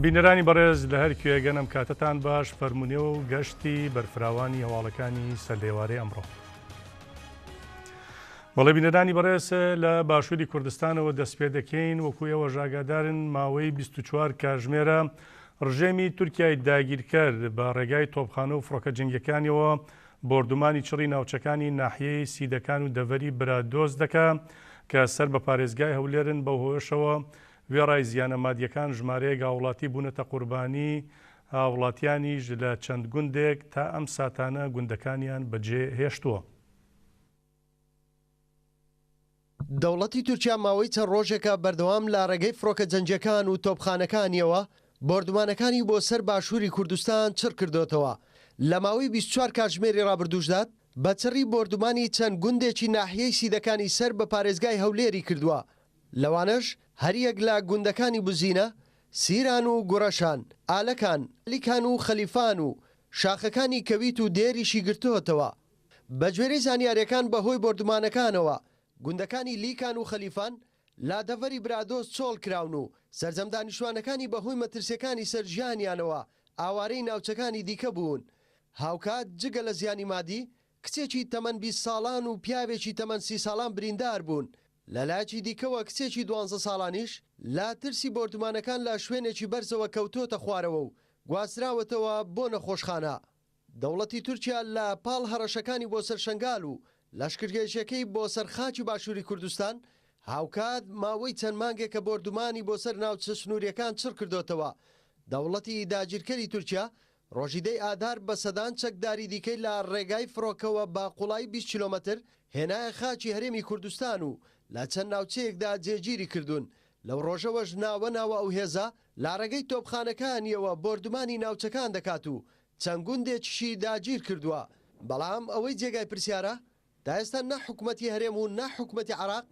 بینەرانی بەڕێز لە هەر کوێ گەن ئەم کاتەتان باش فەرمونێ و گەشتی بەرفراوانی هەواڵەکانی سەرلێوارەی ئەمڕۆ. بەڵێ بینەرانی بەڕێز لە باشووری کوردستانەوە دەست پێ دەکەین وەکو ئێوەش ئاگادارن ماوەی 24 کاژمێرە ڕژێمی تورکیای داگیرکەر بە ڕێگای تۆپخانە و فڕۆکە جەنگیەکانیەوە بۆردومانی چڕی ناوچەکانی ناحیەی سیدەکان و دەڤەری برادۆست دەکا کە سەر بە پارێزگای هەولێرن بەو هۆیەشەوە وێڕای زیانە مادیەکان ژمارەیەک هاوڵاتی بوونەتە قوربانی هاوڵاتیانیش لە چەند گوندێک تا ئەم ساتانە گوندەکانیان بەجێ هێشتووە. دەوڵەتی تورکیا ماوەی چەند ڕۆژێکە بەردەوام لە ڕێگەی فڕۆکە جەنگیەکان و تۆپخانەکانیەوە بۆردومانەکانی بۆ سەر باشوری کوردستان چڕ کردۆتەوە، لە ماوەی 24 کاتژمێری ڕابردووشدا بە چڕی بۆردومانی چەند گوندێکی ناحیەی سیدەکانی سەر بە پارێزگای هەولێری کردووە، لەوانەش هەریەک لە گوندەکانی بزینە، سیران و گوڕەشان، ئالەکان، لیکان و خەلیفان و شاخەکانی کەویت و دێریشی گرتۆتەوە. بەگوێرەی زانیارییەکان بەهۆی بۆردومانەکانەوە گوندەکانی لیکان و خەلیفان لە دەڤەری برادۆست چۆڵ کراون و سەرجەم دانیشتوانەکانی بەهۆی مەترسییەکانی سەر ژیانیانەوە ئاوارەی ناوچەکانی دیکە بوون. هاوکات جگە لە زیانی مادی، کچێکی تەمەن 20 ساڵان و پیاوێکی تەمەن 30 ساڵان بریندار بوون. لەلایەکی دیکەوە کچێکی دوانزە ساڵانیش لە ترسی بۆردومانەکان لە شوێنێکی بەرزەوە کەوتۆتە خوارەوە و گواستراوەتەوە بۆ نەخۆشخانە. دەوڵەتی تورکیا لە پاڵ هەڕەشەکانی بۆ سەر شەنگال و لەشکرکێشیەکەی بۆ سەر خاکی باشووری کوردستان، هاوکات ماوەی چەند مانگێکە بۆردومانی بۆ سەر ناوچە سنووریەکان چڕ کردۆتەوە. دەوڵەتی داگیرکەری تورکیا ڕۆژی دەی ئادار بە سەدان چەکداری دیکەی لە ڕێگای فڕۆکەوە بە قوڵایی 20 کیلۆمەتر هێنایە خاکی هەرێمی کوردستان و لە چەند ناوچەیەکدا جێگیری کردوون، لەو ڕۆژەوەش ناوە ناوە ئەو هێزە لە ڕێگەی تۆپخانەکانیەوە بۆردومانی ناوچەکان دەکات و چەند گوندێکیشی داگیر کردووە، بەڵام ئەوەی جێگای پرسیارە تا ئێستا نە حکومەتی هەرێم و نە حکومەتی عێراق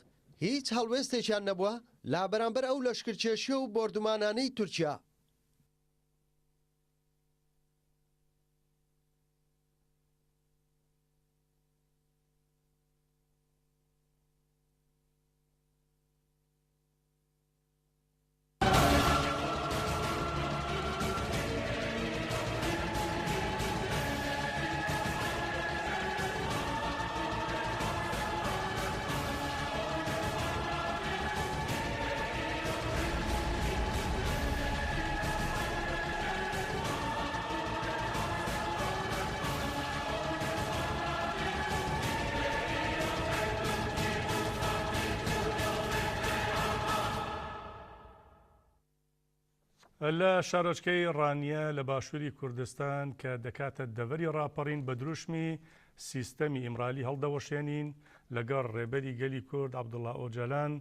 هیچ هەڵوێستێکیان نەبووە لە بەرامبەر ئەو لەشکرکێشیە و بۆردومانانەی تورکیا. لە شارۆچکەی ڕانیە لە باشووری کوردستان کە دەکاتە دەڤەری ڕاپەڕین بە دروشمی سیستەمی ئیمرالی هەڵدەوەشێنین لەگەڵ ڕێبەری گەلی کورد عەبدوڵا ئۆجالان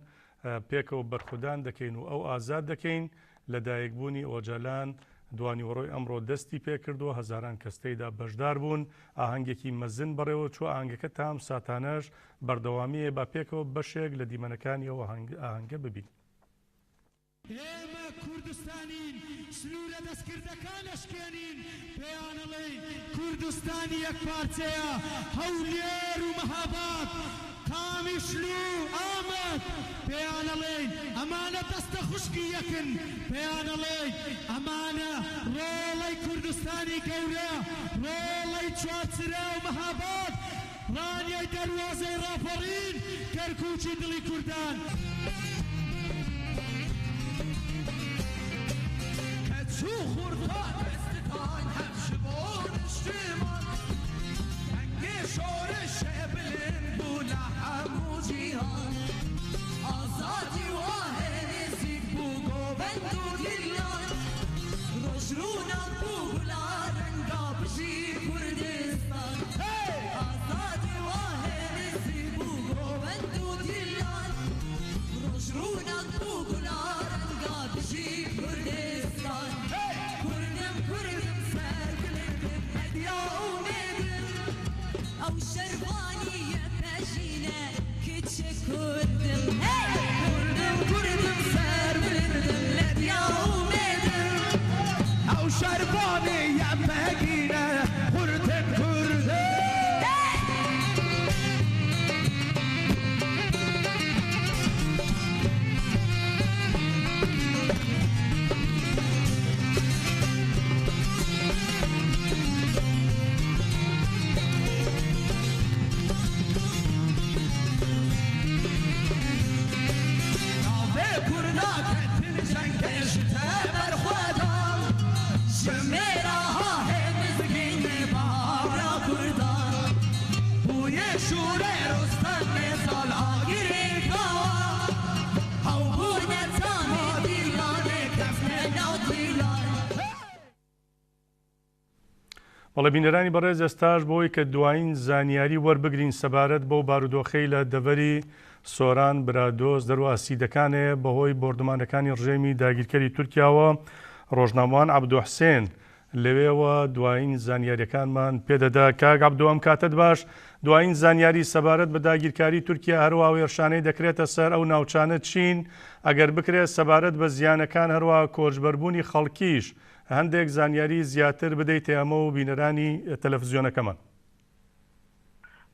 پێکەوە بەرخودان دەکەین و ئەو ئازاد دەکەین، لەدایکبوونی ئۆجالان دوانیوەڕۆی ئەمڕۆ دەستی پێکردووە، هەزاران کەس تێیدا بەشداربوون، ئاهەنگێکی مەزن بەڕێوەچووە، ئاهەنگەکە تا ئەم ساتانەش بەردەوامی هەیە، با پێکەوە بەشێک لە دیمەنەکانی ئەو ئاهەنگە ببینین. ئێمە کوردستانین، سنوورە دەستکردەکان ئەشکێنین، پێیان ئەڵێین کوردستان یەکپارچەیە، هەولێر و مەهاباد، قامیشلو و ئامەد، پێیان ئەڵێین ئەمانە دەستە خوشکی یەکن، پێیان ئەڵێین ئەمانە ڕۆڵەی کوردستانی گەورە، ڕۆڵەی چوارچرا و مەهاباد، ڕانیەی دەروازەی ڕاپەڕین، کەرکوکی دڵی کوردان. کە چوو خوردان دەستتان هەم ژ بۆ نیشتمان دەنگێ شۆرشێ بلند بوو لە هەموو جیهان ئازادی واهێ نزیک بوو گۆڤەند و گریان ڕۆژ ڕووناک بوو گولا ڕەنگا بژی کوردستان ئازادی واهێ نزیک بوو گۆڤەند و گریان ڕۆژ ڕووناک بوو گولا ڕەنگا بژی کوردستان کوردم کوردم سەربلندم هەدیا ئومێدم ئەو شەرڤانیە پەژینە کچ کوردم کوردم کوردم سەربلندم لەدیا ئومێدم ئەو شەرڤانیە پەژینە کوردم کوردم. بەڵێ بینەرانی بەڕێز ئێستاش بۆی کە دوایین زانیاری وەربگرین سەبارەت بەو بارودۆخەی لە دەڤەری سۆران، برادۆست، دەروە سیدەکانێ بەهۆی بۆردومانەکانی ڕژێمی داگیرکەری تورکیاوە ڕۆژنامەوان عەبدۆ حسێن لەوێوە دوایین زانیاریەکانمان پێدەدا. کاک عەبدۆ ئەم کاتەت باش، دوایین زانیاری سەبارەت بە داگیرکاری تورکیا هەروەها ئەو هێرشانەی دەکرێتە سەر ئەو ناوچانە چین؟ ئەگەر بکرێت سەبارەت بە زیانەکان هەروەها کۆچبەربوونی خەڵکیش هەندێک زانیاری زیاتر بدەیتە ئێمە و بینەرانی تەلەفزیۆنەکەمان.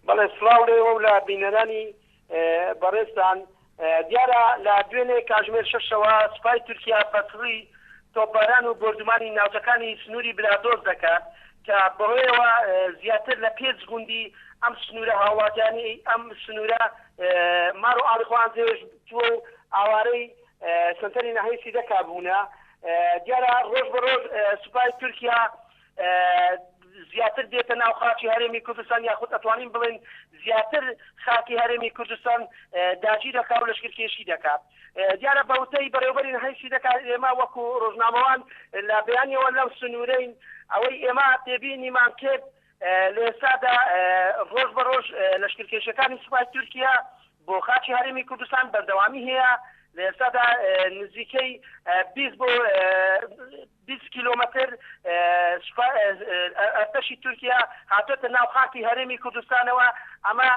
بەڵێ سڵاو لێوە و لە بینەرانی بەڕێزتان. دیارە لە دوێنێ کاژمێر شەشەوە سوپای تورکیا بە چڕی تۆپباران و بۆردومانی ناوچەکانی سنووری برادۆست دەکات کە بەهۆیەوە زیاتر لە پێنج گوندی ئەم سنوورە هاوڵاتیانی ئەم سنوورە مار و ئاڵی خۆیان جێهێشتووە و ئاوارەی سەنتەری ناحیەی سیدەکا بوونە. دیارە ڕۆژ بە ڕۆژ سوپای تورکیا زیاتر دێتە ناو خاکی هەرێمی کوردستان یاخود ئەتوانین بڵێن زیاتر خاکی هەرێمی کوردستان داگیر دەکا و لەشکرکێشی دەکات. دیارە بە وتەی بەڕێوەبەری ناحیەی سیدەکا ئێمە وەکو ڕۆژنامەوان لە بەیانیەوە لەو سنوورەین ئەوەی ئێمە تێبینیمان کرد لە ئێستادا ڕۆژ بە ڕۆژ لەشکرکێشیەکانی سوپای تورکیا بۆ خاکی هەرێمی کوردستان بەردەوامی هەیە، لە ئێستادا نزیکەی 20 بۆ 20 کیلۆمەتر ئەرتەشی تورکیا هاتۆتە ناو خاکی هەرێمی کوردستانەوە، ئەمە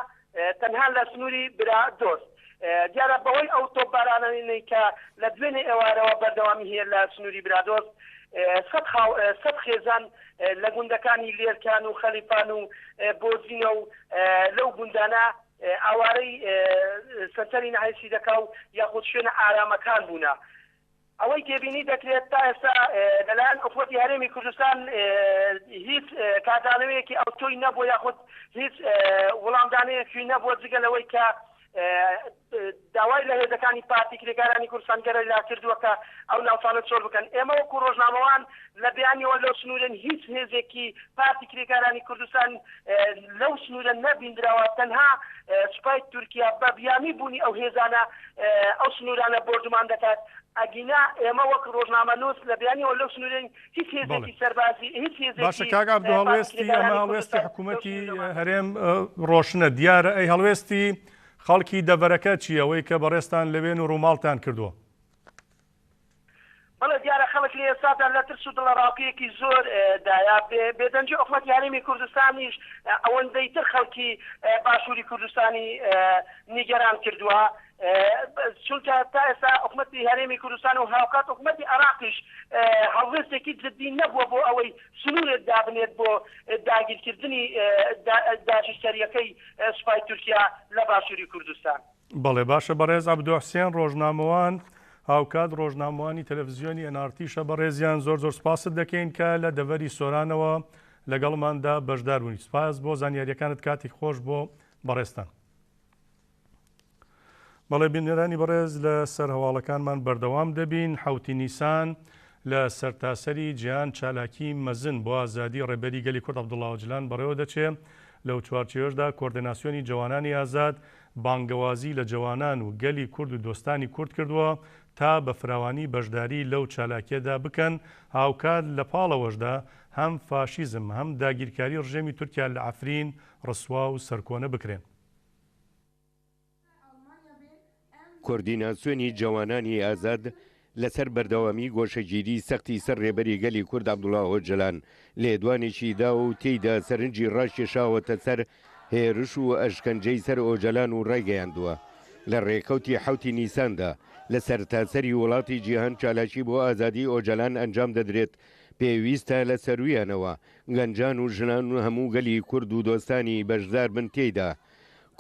تەنها لە سنووری برادۆست. دیارە بەهۆی ئەو تۆپبارانانەی کە لە دوێنێ ئێوارەوە بەردەوامی هەیە لە سنووری برادۆست، سەد خێزان لە گوندەکانی لێرکان و خەلیفان و بۆزینە و لەو گوندانە ئاوارەی سەنتەری ناحیەی سیدەکا و یاخود شوێنە ئارامەکان بوونە. ئەوەی تێبینی دەکرێت تا ئێستا لەلایەن حکومەتی هەرێمی کوردستان هیچ کاردانەوەیەکی ئەوتۆی نەبووە یاخود هیچ وڵامدانەیەکی نەبووە جگە لەوەی کە داوای لە هێزەکانی پارتی کرێکارانی کوردستان گەریلا کردووە کە ئەو ناوچانە چۆڵ بکەن. ئێمە وەکو ڕۆژنامەوان لە بەیانیەوە لەو سنوورەن هیچ هێزێکی پارتی کرێکارانی کوردستان لەو سنوورە نەبیندراوە، تەنها سوپای تورکیا بە بیانووی بوونی ئەو هێزانە ئەو سنوورانە بۆردومان دەکات، ئەگینا ئێمە وەک ڕۆژنامەنووس لە بەیانیەوە لەو سنوورەین هیچ هێزێکی سەربازی هیچ هێزێکی باشە کاک عەبدۆ پارتی هەڵوێستی ئەمە کرێکارانی هەڵوێستی کوردستان لەو حکوومەتی سنوورە ماوە. هەرێم ڕۆشنە دیارە ئەی هەڵوێستی خەڵکی دەڤەرەکە چییە ئەوەی کە بەڕێزتان لەوێن و ڕووماڵتان کردووە؟ بەڵێ دیارە خەڵک لە ئێستادا لە ترس و دڵەڕاوکێیەکی زۆر دایە، بێدەنگی حکومەتی هەرێمی کوردستانیش ئەوەندەی تر خەڵکی باشووری کوردستانی نیگەران کردووە، چونکە تا ئێستا حکومەتی هەرێمی کوردستان و هاوکات حکومەتی عێراقیش هەڵوێستێکی جددی نەبووە بۆ ئەوەی سنوورێک دابنێت بۆ داگیرکردنی داگیرکەرییەکەی سوپای تورکیا لە باشووری کوردستان. بەڵێ باشە بەڕێز عەبدۆ حسێن ڕۆژنامەوان هاوکات ڕۆژنامەوانی تەلەفزیۆنی ئێن ئاڕ تیشە بەڕێزیان زۆر زۆر سپاست دەکەین کە لە دەڤەری سۆرانەوە لەگەڵماندا بەشدار بوونی سپاس بۆ زانیاریەکانت کاتێک خۆش بۆ بەڕێزتان. بەڵێ بینەرانی بەڕێز لە سەر هەواڵەکانمان بەردەوام دەبین حوتی نیسان لە سەرتاسەری جیهان چالاکی مەزن بۆ ئازادی ڕێبەری گەلی کورد عەبدوڵا ئۆجلان بەڕێوە دەچێ لەو چوارچێوەشدا کۆردێناسیۆنی جەوانانی ئازاد بانگەوازی لە جەوانان و گەلی کورد و دۆستانی کورد کردووە تا بە فراوانی بەشداری لەو چالاکییەدا بکەن، هاوکات لە پاڵەوەشدا هەم فاشیزم هەم داگیرکاری ڕژێمی تورکیا لە عەفرین ڕسوا و سەرکۆنە بکرێن. کۆردیناسیۆنی جەوانانی ئازاد لەسەر بەردەوامی گۆشەگیری سەختی سەر رێبەری گەلی کورد عەبدوڵا ئۆجەلان لێدوانێکی دا و تێیدا سەرنجی ڕاکێشاوەتە سەر هێرش و ئەشکەنجەی سەر ئۆجەلان و ڕایگەیاندووە لە ڕێکەوتی حەوتی نیساندا لە سەرتاسەری وڵاتی جیهان چالاکی بۆ ئازادی ئۆجەلان ئەنجام دەدرێت پێویستە لە سەروویانەوە گەنجان و ژنان و هەموو گەلی کورد و دۆستانی بەشدار بن تێیدا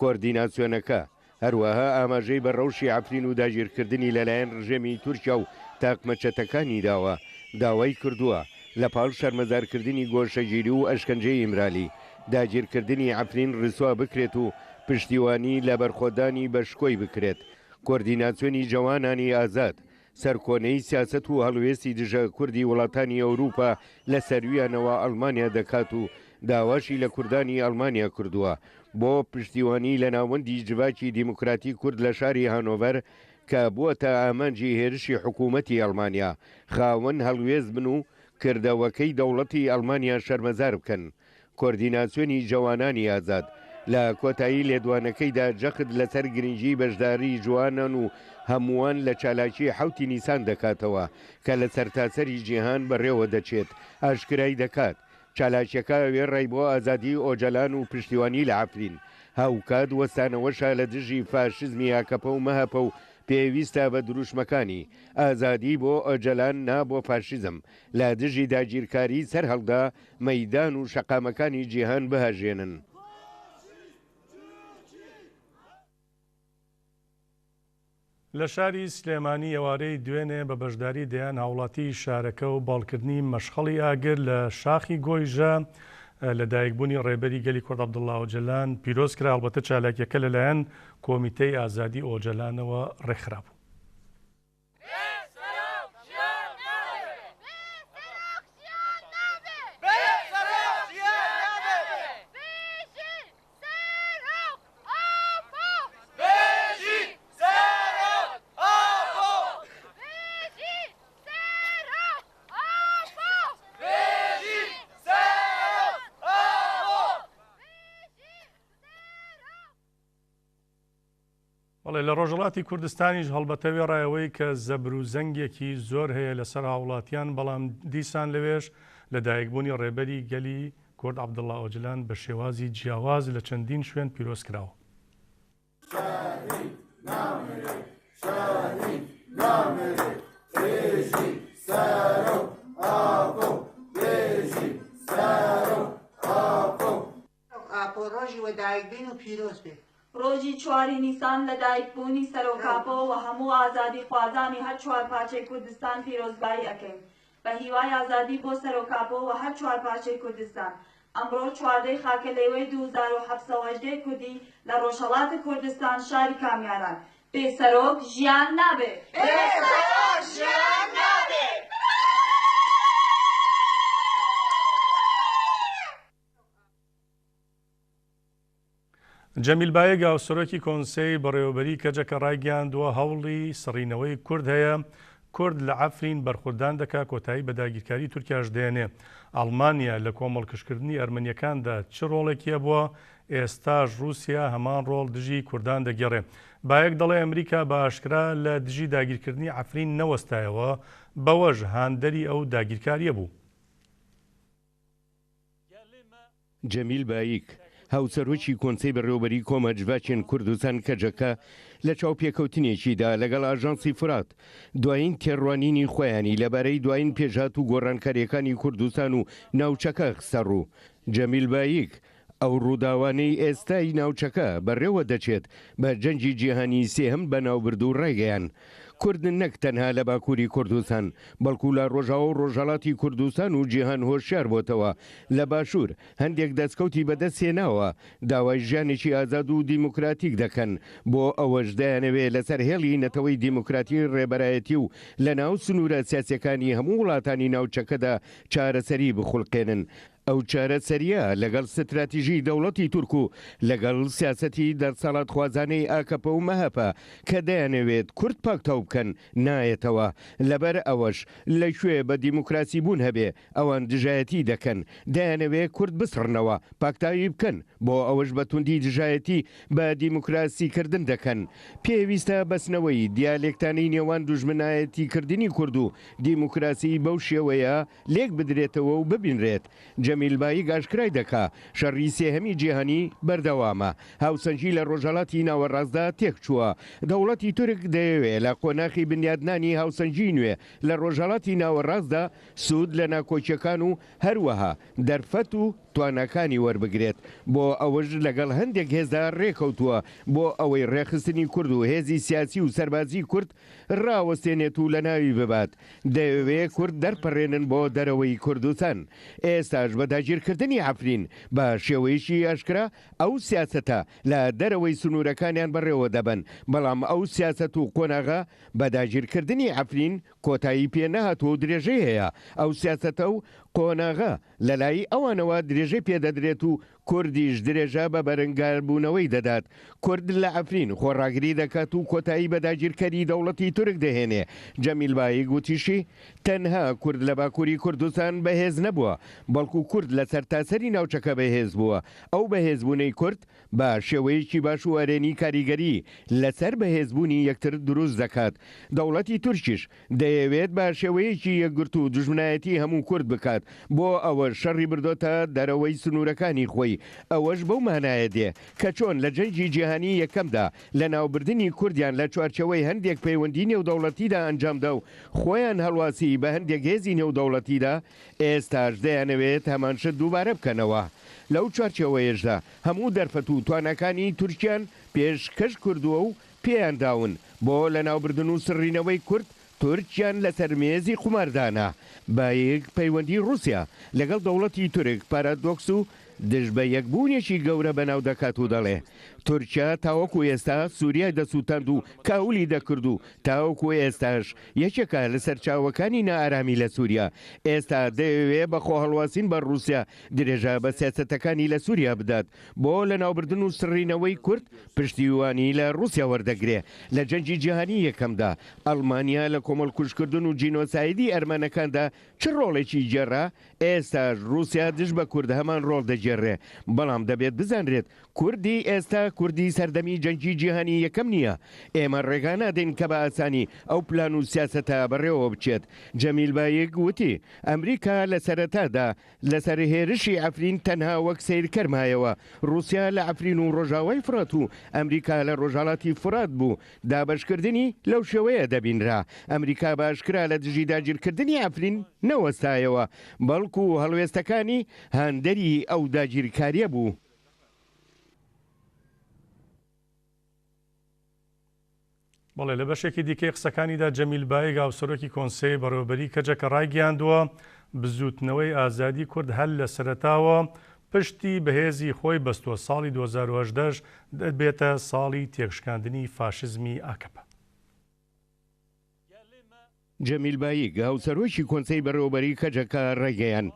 کۆردیناسیۆنەکە هەروەها ئاماژەی بە ڕەوشی عەفرین و داگیرکردنی لەلایەن ڕژێمی تورکیا و تاقمە چەتەکانی داوە، داوای کردووە لەپاڵ شەرمەزارکردنی گۆشەگیری و ئەشکەنجەی ئیمرالی، داگیرکردنی عەفرین ڕیسوا بکرێت و پشتیوانی لە بەرخۆدانی بە شکۆی بکرێت. کۆردیناسیۆنی جەوانانی ئازاد. سەرکۆنەی سیاسەت و هەڵوێستی دژە کوردی وڵاتانی ئەوروپا لە سەرویانەوە ئەڵمانیا دەکات و داواشی لە کوردانی ئەڵمانیا کردووە بۆ پشتیوانی لە ناوەندی جڤاکی دیموکراتی کورد لە شاری هانۆڤەر کە بووەتە ئامانجی هێرشی حکوومەتی ئەڵمانیا، خاوەن هەڵوێست بن و کردەوەکەی دەوڵەتی ئەڵمانیا شەرمەزار بکەن. کۆردیناسیۆنی جەوانانی ئازاد لە کۆتایی لێدوانەکەیدا جەخت لەسەر گرنگیی بەشداریی جوانان و هەمووان لە چالاکیی حەوتی نیسان دەکاتەوە کە لە سەرتاسەری جیهان بەڕێوە دەچێت، ئاشکرای دەکات، چالاکییەکە وێڕای بۆ ئازادیی ئۆجەلان و پشتیوانی لە عەفرین، هاوکات وەستانەوەشە لە دژی فاشیزمی ئاکەپە و مەهەپە و پێویستە بە دروشمەکانی، ئازادی بۆ ئۆجەلان نا بۆ فاشیزم، لە دژی داگیرکاری سەرهەڵدا مەیدان و شەقامەکانی جیهان بهەژێنن. لە شاری سلێمانی ئێوارەی دوێنێ بە بەشداری دەیان هاوڵاتی شارەکە و باڵکردنی مەشخەڵی ئاگر لە شاخی گۆیژە لە دایکبوونی ڕێبەری گەلی کورد عەبدوڵا ئۆجەلان پیرۆز کرا، هەڵبەتە چالاکیەکە لەلایەن کۆمیتەی ئازادی ئۆجەلانەوە ڕێکخرابوو. بەڵێ لە ڕۆژهەڵاتی کوردستانیش هەڵبەتە وێڕای ئەوەی کە زەبر و زەنگێکی زۆر هەیە لەسەر هاوڵاتیان، بەڵام دیسان لەوێش لەدایکبوونی ڕێبەری گەلی کورد عەبدوڵا ئۆجلان بە شێوازی جیاواز لە چەندین شوێن پیرۆز کراوە. ڕۆژی چواری نیسان لەدایکبوونی سەرۆک ئاپۆ و هەموو ئازادیخوازانی هەر چوارپارچەی کوردستان پیرۆزبایی ئەکەین. بە هیوای ئازادی بۆ سەرۆک ئاپۆ و هەر چوارپارچەی کوردستان. ئەمڕۆ چواردەی خاکەلێوەی 2718 ی کوردی لە ڕۆژهەڵات کوردستان شاری کامیاران. بێ سەرۆک ژیان نابێ. بێ سەرۆک ژیان نابێ. جەمیل بایک هاوسەرۆکی کۆنسەی بەڕێوەبەریی کەجەکە ڕایگەیاندووە، هەوڵی سڕینەوەی کورد هەیە، کورد لە عەفرین بەرخوردان دەکا، کۆتایی بە داگیرکاری تورکیاش دێنێ. ئەڵمانیا لە کۆمەڵکوژکردنی ئەرمەنییەکاندا چ ڕۆڵێکی هەبووە، ئێستاش ڕووسیا هەمان ڕۆڵ دژی کوردان دەگێڕێ. بایک دەڵێ ئەمریکا بە ئاشکرا لە دژی داگیرکردنی عەفرین نەوەستایەوە، بەوەش هاندەری ئەو داگیرکارییە بوو. جەمیل بایک، هاوسەرۆکی کۆنسەی بەڕێوەبەریی کۆما جڤاکێن کوردستان، کەجەکە، لە چاوپێکەوتنێکیدا لەگەڵ ئاژانسی فورات، دوایین تێڕوانینی خۆیانی لەبارەی دوایین پێشهات و گۆڕانکارییەکانی کوردستان و ناوچەکە خستەڕوو. جەمیل بایک، ئەو ڕووداوانەی ئێستای ناوچەکە بەڕێوە دەچێت بە جەنگی جیهانی سێهەم بەناوبرد و ڕایگەیاند، کورد نەک تەنها لە باکووری کوردستان، بەڵکو لە ڕۆژاوا و ڕۆژهەڵاتی کوردستان و جیهان هۆشیار بۆتەوە، لە باشوور هەندێک دەستکەوتی بەدەست هێناوە، داوای ژیانێکی ئازاد و دیموکراتیک دەکەن، بۆ ئەوەش دەیانەوێ لەسەر هێڵی نەتەوەی دیموکراتی ڕێبەرایەتی و لەناو سنوورە سیاسیەکانی هەموو وڵاتانی ناوچەکەدا چارەسەری بخولقێنن، ئەو چارەسەرییە لەگەڵ ستراتیژی دەوڵەتی تورک و لەگەڵ سیاسەتی دەسەڵاتخوازانەی ئاکەپە و مەهەپە کە دەیانەوێت کورد پاکتاو بکەن نایەتەوە، لەبەر ئەوەش لە کوێ بە دیموکراسی بوون هەبێ ئەوان دژایەتی دەکەن، دەیانەوێ کورد بسڕنەوە، پاکتاوی بکەن، بۆ ئەوەش بە توندی دژایەتی بە دیموکراسی کردن دەکەن. پێویستە بەستنەوەی دیالێکتانەی نێوان دوژمنایەتی کردنی کورد و دیموکراسی بەو شێوەیە لێک بدرێتەوە و ببینرێت. جەمیل بایک ئاشکرای دەکا، شەڕی سێهەمی جیهانی بەردەوامە، هاوسەنگی لە ڕۆژهەڵاتی ناوەڕاستدا تێکچووە، دەوڵەتی تورک دەیەوێ لە قۆناخی بنیادنانی هاوسەنگیی نوێ لە ڕۆژهەڵاتی ناوەڕاستدا سوود لە ناکۆکییەکان و هەروەها دەرفەت و تواناکانی وەربگرێت، بۆ ئەوەش لەگەڵ هەندێک هێزدا ڕێکەوتووە بۆ ئەوەی ڕێکخستنی کورد و هێزی سیاسی و سەربازیی کورد ڕاوەستێنێت و لەناوی ببات، دەیەوێ کورد دەرپەڕێنن بۆ دەرەوەی کوردستان. ئێستاش بە. بە داگیرکردنی عەفرین بە شێوەیەکی ئاشکرا ئەو سیاسەتە لە دەرەوەی سنوورەکانیان بەڕێوە دەبەن، بەڵام ئەو سیاسەت و قۆناغە بە داگیرکردنی عەفرین کۆتایی پێ نەهاتووە و درێژەی هەیە، ئەو سیاسەتە و قۆناغە لەلای ئەوانەوە درێژەی پێ دەدرێت و کوردیش درێژە بە بەرنگاربوونەوەی دەدات. کورد لە عەفرین خۆڕاگری دەکات و کۆتایی بە داگیرکەری دەوڵەتی تورک دەهێنێ. جەمیل بایک وتیشی، تەنها کورد لە باکووری کوردستان بەهێز نەبووە، بەڵکو کورد لە سەرتاسەری ناوچەکە بەهێز بووە. ئەو بەهێزبوونەی کورد بە شێوەیەکی باش و ئەرێنی کاریگەری لەسەر بەهێزبوونی یەکتر دروست دەکات. دەوڵەتی تورکیش دەیەوێت بە شێوەیەکی یەکگرتوو دوژمنایەتی هەموو کورد بکات، بۆ ئەوەش شەڕی بردۆتە دەرەوەی سنوورەکانی خۆی، ئەوەش بەو مانایە دێ کە چۆن لە جەنگی جیهانی یەکەمدا لەناوبردنی کوردیان لە چوارچێوەی هەندێک پەیوەندی نێودەوڵەتیدا ئەنجامدا و خۆیان هەڵواسی بە هەندێک هێزی نێودەوڵەتیدا، ئێستاش دەیانەوێت هەمان شت دووبارە بکەنەوە. لەو چوارچێوەیەشدا هەموو دەرفەت و تواناکانی تورکیان پێشکەش کردووە و پێیان داون بۆ لەناوبردن و سڕینەوەی کورد، تورکیان لەسەر مێزی قومار دانا. بایک پەیوەندی ڕووسیا لەگەڵ دەوڵەتی تورک پارادۆکس و دژ بە یەکبوونێکی گەورە بەناو دەکات و دەڵێ، تورکیا تاوەکو ئێستا سوریای دەسووتاند و کاولی دەکرد و تاوەکو ئێستاش یەکێکە لە سەرچاوەکانی نائارامی لە سوریا، ئێستا دەیەوێ بە خۆهەڵواسین بە ڕووسیا درێژە بە سیاسەتەکانی لە سوریا بدات بۆ لەناوبردن و سڕینەوەی کورد پشتیوانی لە ڕووسیا وەردەگرێ. لە جەنگی جیهانی یەکەمدا ئەڵمانیا لە کۆمەڵکوژکردن و جینۆسایدی ئەرمەنەکاندا چ ڕۆڵێکی گێڕا، ئێستاش ڕووسیا دژ بە کورد هەمان ڕۆڵ دەگێڕێ. بەڵام دەبێت بزانرێت کوردی ئێستا کوردی سەردەمی جەنگی جیهانی یەکەم نییە. ئێمە ڕێگا نادەین کە بە ئاسانی ئەو پلان و سیاسەتە بەڕێوە بچێت. جەمیل بایک وتی، ئەمریکا لە سەرەتادا لەسەر هێرشی عەفرین تەنها وەک سەیرکەر مایەوە. ڕووسیا لە عەفرین و ڕۆژاوای فڕات و ئەمریکا لە ڕۆژهەڵاتی فورات بوو. دابەشکردنی لەو شێوەیە دەبینرا. ئەمریکا بە ئاشکرا لە دژی داگیرکردنی عەفرین نەوەستایەوە، بەڵکو هەڵوێستەکانی هاندەری ئەو داگیرکارییە بوو. بەڵێ لە بەشێکی دیکەی قسەکانیدا جەمیل بایک هاوسەرۆکی کۆنسەی بەڕێوەبەریی کەجەکە ڕایگەیاندووە، بزووتنەوەی ئازادی کورد هەر لە سەرەتاوە پشتی بە هێزی خۆی بەستووە، ساڵی 2018 دەبێتە ساڵی تێکشکاندنی فاشیزمی ئاکەپە. جەمیل بایک، هاوسەرۆکی کۆنسەی بەڕێوەبەریی کەجەکە ڕایگەیاند،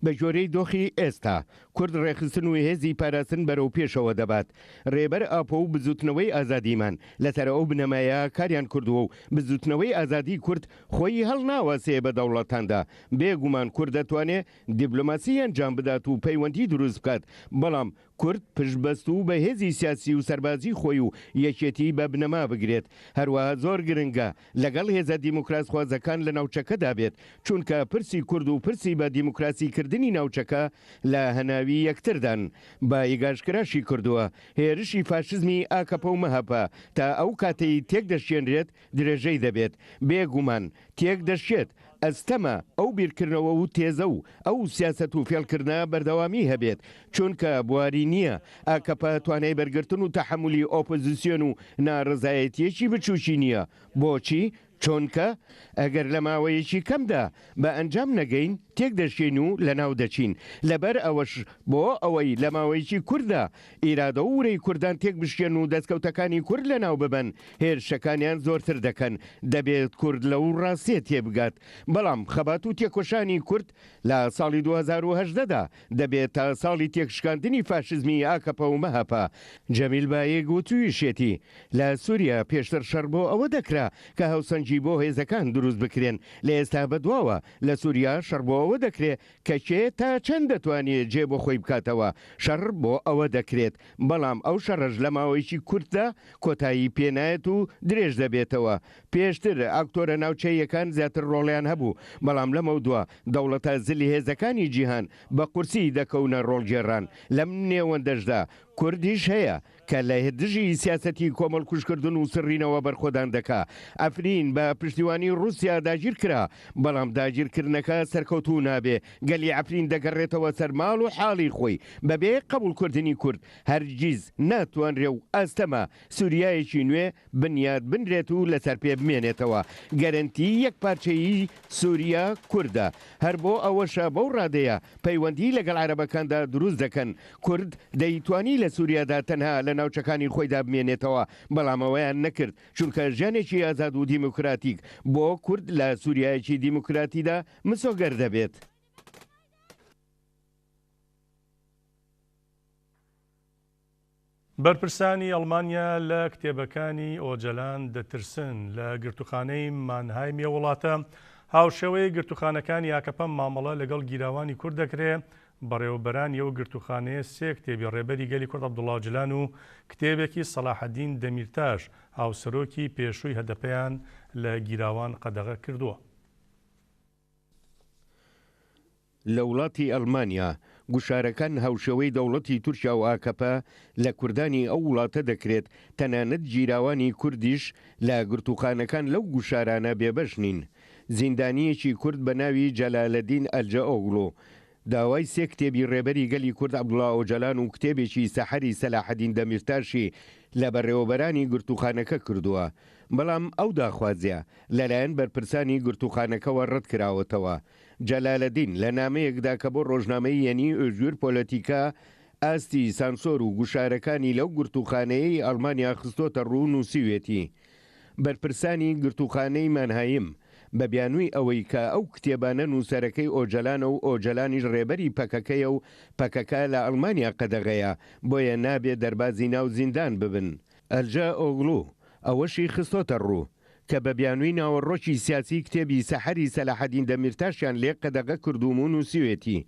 بەگوێرەی دۆخی ئێستا، کورد ڕێکخستن و هێزی پاراستن بەرەو پێشەوە دەبات. ڕێبەر ئاپۆ و بزووتنەوەی ئازادیمان لەسەر ئەو بنەمایە کاریان کردووە و بزووتنەوەی ئازادیی کورد خۆی هەڵناواسێ بە دەوڵەتاندا. بێ گومان کورد دەتوانێ دیپلۆماسی ئەنجام بدات و پەیوەندی دروست بکات، بەڵام کورد پشتبەستوو بە هێزی سیاسی و سەربازی خۆی و یەکێتی بە بنەما بگرێت. هەروەها زۆر گرنگە لەگەڵ هێزە دیموکراسخوازەکان لە ناوچەکەدا بێت، چونکە پرسی کورد و پرسی بە دیموکراسی کردنی ناوچەکە لە هەناوی یەکتردان. بایک ئاشکراشی کردووە، هێرشی فاشزمی ئاکەپە و مەهەپە تا ئەو کاتەی تێکدەشکێنرێت درێژەی دەبێت، بێ گومان تێکدەشکێت، ئەستەمە ئەو بیرکردنەوە و تێزە و ئەو سیاسەت و فێڵکردنە بەردەوامی هەبێت، چونکە بواری نییە، ئاکەپە توانای بەرگرتن و تەحەمولی ئۆپۆزیسیۆن و ناڕەزایەتییەکی بچووکی نییە، بۆچی؟ چونکە ئەگەر لە ماوەیەکی کەمدا بە ئەنجام نەگەین تێکدەشکێین و لەناو دەچین، لەبەر ئەوەش بۆ ئەوەی لە ماوەیەکی کورتدا ئیرادە و ورەی کوردان تێکبشکێن و دەستکەوتەکانی کورد لەناو ببەن، هێرشەکانیان زۆرتر دەکەن، دەبێت کورد لەو ڕاستیە تێبگات. بەڵام خەبات و تێکۆشانی کورد لە ساڵی 2018 دا دەبێت تا ساڵی تێکشکاندنی فاشیزمی ئاکەپە و مەهەپە. جەمیل بایک وتویشێتی، لە سوریا پێشتر شەڕ بۆ ئەوە دەکرا کە هاوسەنگی بۆ هێزەکان دروست بکرێن، لە ئێستا بەدواوە لە سوریا شەڕ بۆ ئەوە دەکرێ کە کێ تا چەند دەتوانێ جێ بۆ خۆی بکاتەوە، شەڕ بۆ ئەوە دەکرێت، بەڵام ئەو شەڕەش لە ماوەیەکی کورتدا کۆتایی پێ نایەت و درێژ دەبێتەوە. پێشتر ئاکتۆرە ناوچەییەکان زیاتر ڕۆڵیان هەبوو، بەڵام لەمەودوا دەوڵەتە زلهێزەکانی جیهان بە قورسی دەکەونە ڕۆڵگێڕان، لەم نێوەندەشدا کوردیش هەیە کە لە دژی سیاسەتی کۆمەڵکوژکردن و سڕینەوە بەرخۆدان دەکا. عەفرین بە پشتیوانی ڕووسیا داگیرکرا، بەڵام داگیرکردنەکە سەرکەوتوو نابێ، گەلی عەفرین دەگەڕێتەوە سەر ماڵ و حاڵی خۆی، بەبێ قبوڵکردنی کورد هەرگیز ناتوانرێ و ئاستەمە سوریایەکی نوێ بنیات بنرێت و لەسەر پێ بمێنێتەوە. گەرەنتی یەکپارچەیی سوریا کوردە. هەر بۆ ئەوەشە بەو ڕادەیە پەیوەندی لەگەڵ عەرەبەکاندا دروست دەکەن. کورد دەیتوانی لە سوریادا تەنها لە ناوچەکانی خۆیدا بمێنێتەوە، بەڵام ئەوەیان نەکرد، چونکە ژیانێکی ئازاد و دیموکراتیک بۆ کورد لە سوریایەکی دیموکراتیدا مسۆگەر دەبێت. بەرپرسانی ئەڵمانیا لە کتێبەکانی ئۆجەلان دەترسن. لە گرتووخانەی مانهایمی ئەو وڵاتە، هاوشێوەی گرتووخانەکانی ئاکەپە مامەڵە لەگەڵ گیراوانی کورد دەکرێ، بەڕێوەبەرانی ئەو گرتووخانەیە سێ کتێبی ڕێبەری گەلی کورد عەبدوڵا ئۆجەلان و کتێبێکی سەلاحەدین دەمیرتاش، هاوسەرۆکی پێشووی هەدەپەیان لە گیراوان قەدەغە کردووە. لە وڵاتی ئەڵمانیا گوشارەکان هاوشێوەی دەوڵەتی تورکیا و ئاکەپە لە کوردانی ئەو وڵاتە دەکرێت، تەنانەت گیراوانی کوردیش لە گرتووخانەکان لەو گوشارانە بێبەش نین. زیندانییەکی کورد بە ناوی جەلالەدین ئەلجەئۆغڵو داوای سێ کتێبی ڕێبەری گەلی کورد عەبدوڵا ئۆجەلان و کتێبێکی سەحەری سەلاحەدین دەمیرتاشی لە بەڕێوەبەرانی گرتووخانەکە کردووە، بەڵام ئەو داخوازییە لەلایەن بەرپرسانی گرتووخانەکەوە ڕەتکراوەتەوە. جەلالەدین لە نامەیەکدا کە بۆ ڕۆژنامەی یەنی ئۆزگور پۆلەتیکا ئاستی سانسۆر و گوشارەکانی لەو گرتووخانەیەی ئەڵمانیا خستۆتە ڕوو نووسیوێتی، بەرپرسانی گرتووخانەی مانهایم بە بیانووی ئەوەی کە ئەو کتێبانە نووسەرەکەی ئۆجەلانە و ئۆجەلانیش ڕێبەری پەکەکەیە و پەکەکە لە ئەڵمانیا قەدەغەیە بۆیە نابێ دەربازی ناو زیندان ببن. ئەلجە ئۆغڵو ئەوەشی خستۆتە ڕوو، کە بە بیانووی ناوەڕۆکی سیاسی کتێبی سەحەری سەلاحەدین دەمیرتاشیان لێ قەدەغە کردووم و نووسیوێتی،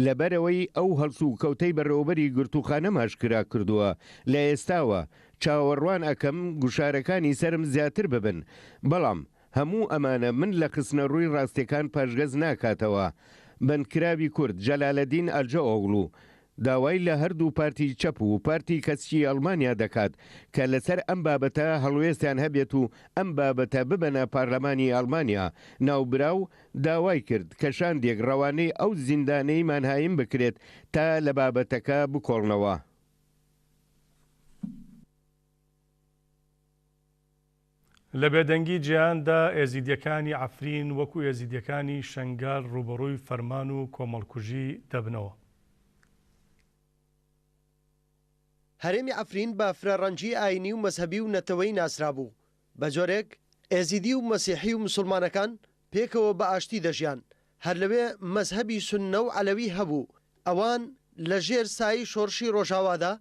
لەبەرئەوەی ئەو هەڵسوکەوتەی بەڕێوەبەری گرتووخانەم ئاشکرا کردووە، لە ئێستاوە چاوەڕوان ئەکەم گوشارەکانی سەرم زیاتر ببن، بەڵام هەموو ئەمانە من لە خستنەڕووی ڕاستیەکان پاشگەز ناکاتەوە. بەندکراوی کورد جەلالەدین ئەلجەئۆغڵو داوای لە هەردوو پارتی چەپ و پارتی کەسکی ئەڵمانیا دەکات کە لەسەر ئەم بابەتە هەڵوێستیان هەبێت و ئەم بابەتە ببەنە پارلەمانی ئەڵمانیا. ناوبراو داوای کرد کە شاندێک ڕەوانەی ئەو زیندانەی مانهایم بکرێت تا لە بابەتەکە بکۆڵنەوە. لە بێدەنگی جیهاندا ئێزیدیەکانی عەفرین وەکو ئێزیدیەکانی شەنگال ڕووبەڕووی فەرمان و کۆمەڵکوژی دەبنەوە. هەرێمی عەفرین بە فرە ڕەنگی ئاینی و مەزهەبی و نەتەوەیی ناسرابوو، بە جۆرێک ئێزیدی و مەسیحی و مسوڵمانەکان پێکەوە بە ئاشتی دەژیان، هەر لەوێ مەزهەبی سوننە و عەلەوی هەبوو، ئەوان لە ژێر سایەی شۆڕشی ڕۆژاوادا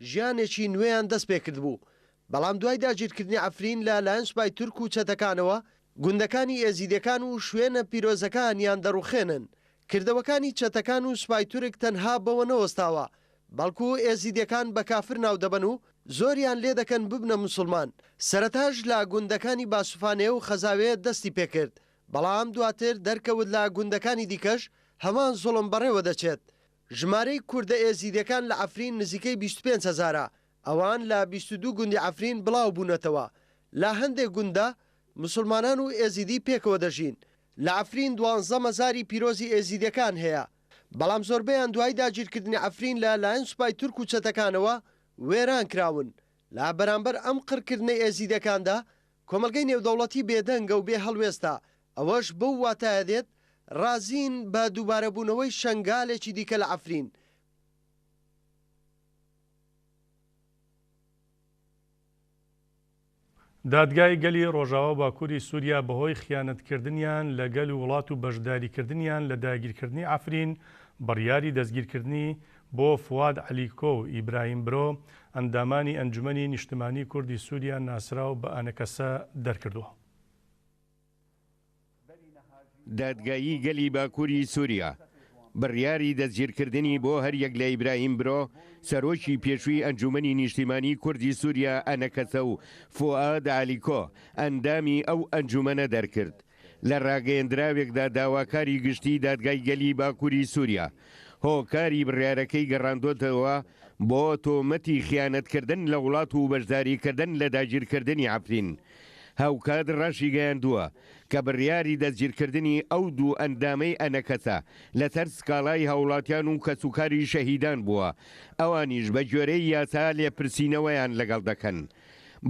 ژیانێکی نوێیان دەست پێکردبوو، بەڵام دوای داگیرکردنی عەفرین لە لایەن سوپای تورک و چەتەکانەوە، گوندەکانی ئێزیدیەکان و شوێنە پیرۆزەکانیان دەڕوخێنن. کردەوەکانی چەتەکان و سوپای تورک تەنها بەوە نەوەستاوە، بەڵکو ئێزیدیەکان بە کافر ناودەبەن و زۆریان لێدەکەن ببنە موسڵمان. سەرەتاش لە گوندەکانی باسوفانێ و خەزاوێ دەستی پێکرد، بەڵام دواتر دەرکەوت لە گوندەکانی دیکەش هەمان زوڵم بەڕێوەدەچێت. ژمارەی کوردە ئێزیدیەکان لە عەفرین نزیکەی 25 هەزارە، ئەوان لە 22 گوندی عەفرین بڵاو بوونەتەوە. لە هەندێک گونددا موسڵمانان و ئێزیدی پێکەوە دەژین. لە عەفرین دوانزە مەزاری پیرۆزی ئێزیدیەکان هەیە، بەڵام زۆربەیان دوای داگیرکردنی عەفرین لە لایەن سوپای تورک و چەتەکانەوە وێران کراون. لە بەرامبەر ئەم قڕکردنەی ئێزیدیەکاندا کۆمەڵگەی نێودەوڵەتی بێدەنگە و بێ هەڵوێستە، ئەوەش بەو واتایە دێت ڕازین بە دووبارەبوونەوەی شەنگالێکی دیکە لە عەفرین. دادگای گەلی ڕۆژاوا و باکووری سووریا بەهۆی خیانەتکردنیان لە گەل و وڵات و بەشداریکردنیان لە داگیرکردنی عەفرین بڕیاری دەستگیرکردنی بۆ فواد عەلیکۆ و ئیبراهیم برۆ، ئەندامانی ئەنجومەنی نیشتمانی کوردی سووریا ناسراو بە ئەنەکەسە دەرکردووە. دادگایی گەلی باکووری سووریا بڕیاری دەستگیرکردنی بۆ هەریەک لە ئیبراهیم برۆ، سەرۆکی پێشووی ئەنجوومەنی نیشتیمانی کوردی سووریا ئەنەکەسە و فوئاد عەلیکۆ، ئەندامی ئەو ئەنجوومەنە دەرکرد. لە راگەیەندراوێکدا داواکاری گشتیی دادگای گەلی باکووری سووریا هۆکاری بڕیارەکەی گەڕاندۆتەوە. بۆ تۆمەتی خیانەتکردن لە وڵات و بەشداریکردن لە داگیرکردنی عەفرین. هاوکات ڕاشیگەیاندووە کە بڕیاری دەستگیرکردنی ئەو دوو ئەندامەی ئەنەکەسە لەسەر سکاڵای هاوڵاتیان و کەسوکاری شەهیدان بووە، ئەوانیش بەگوێرەی یاسا لێپرسینەوەیان لەگەڵ دەکەن.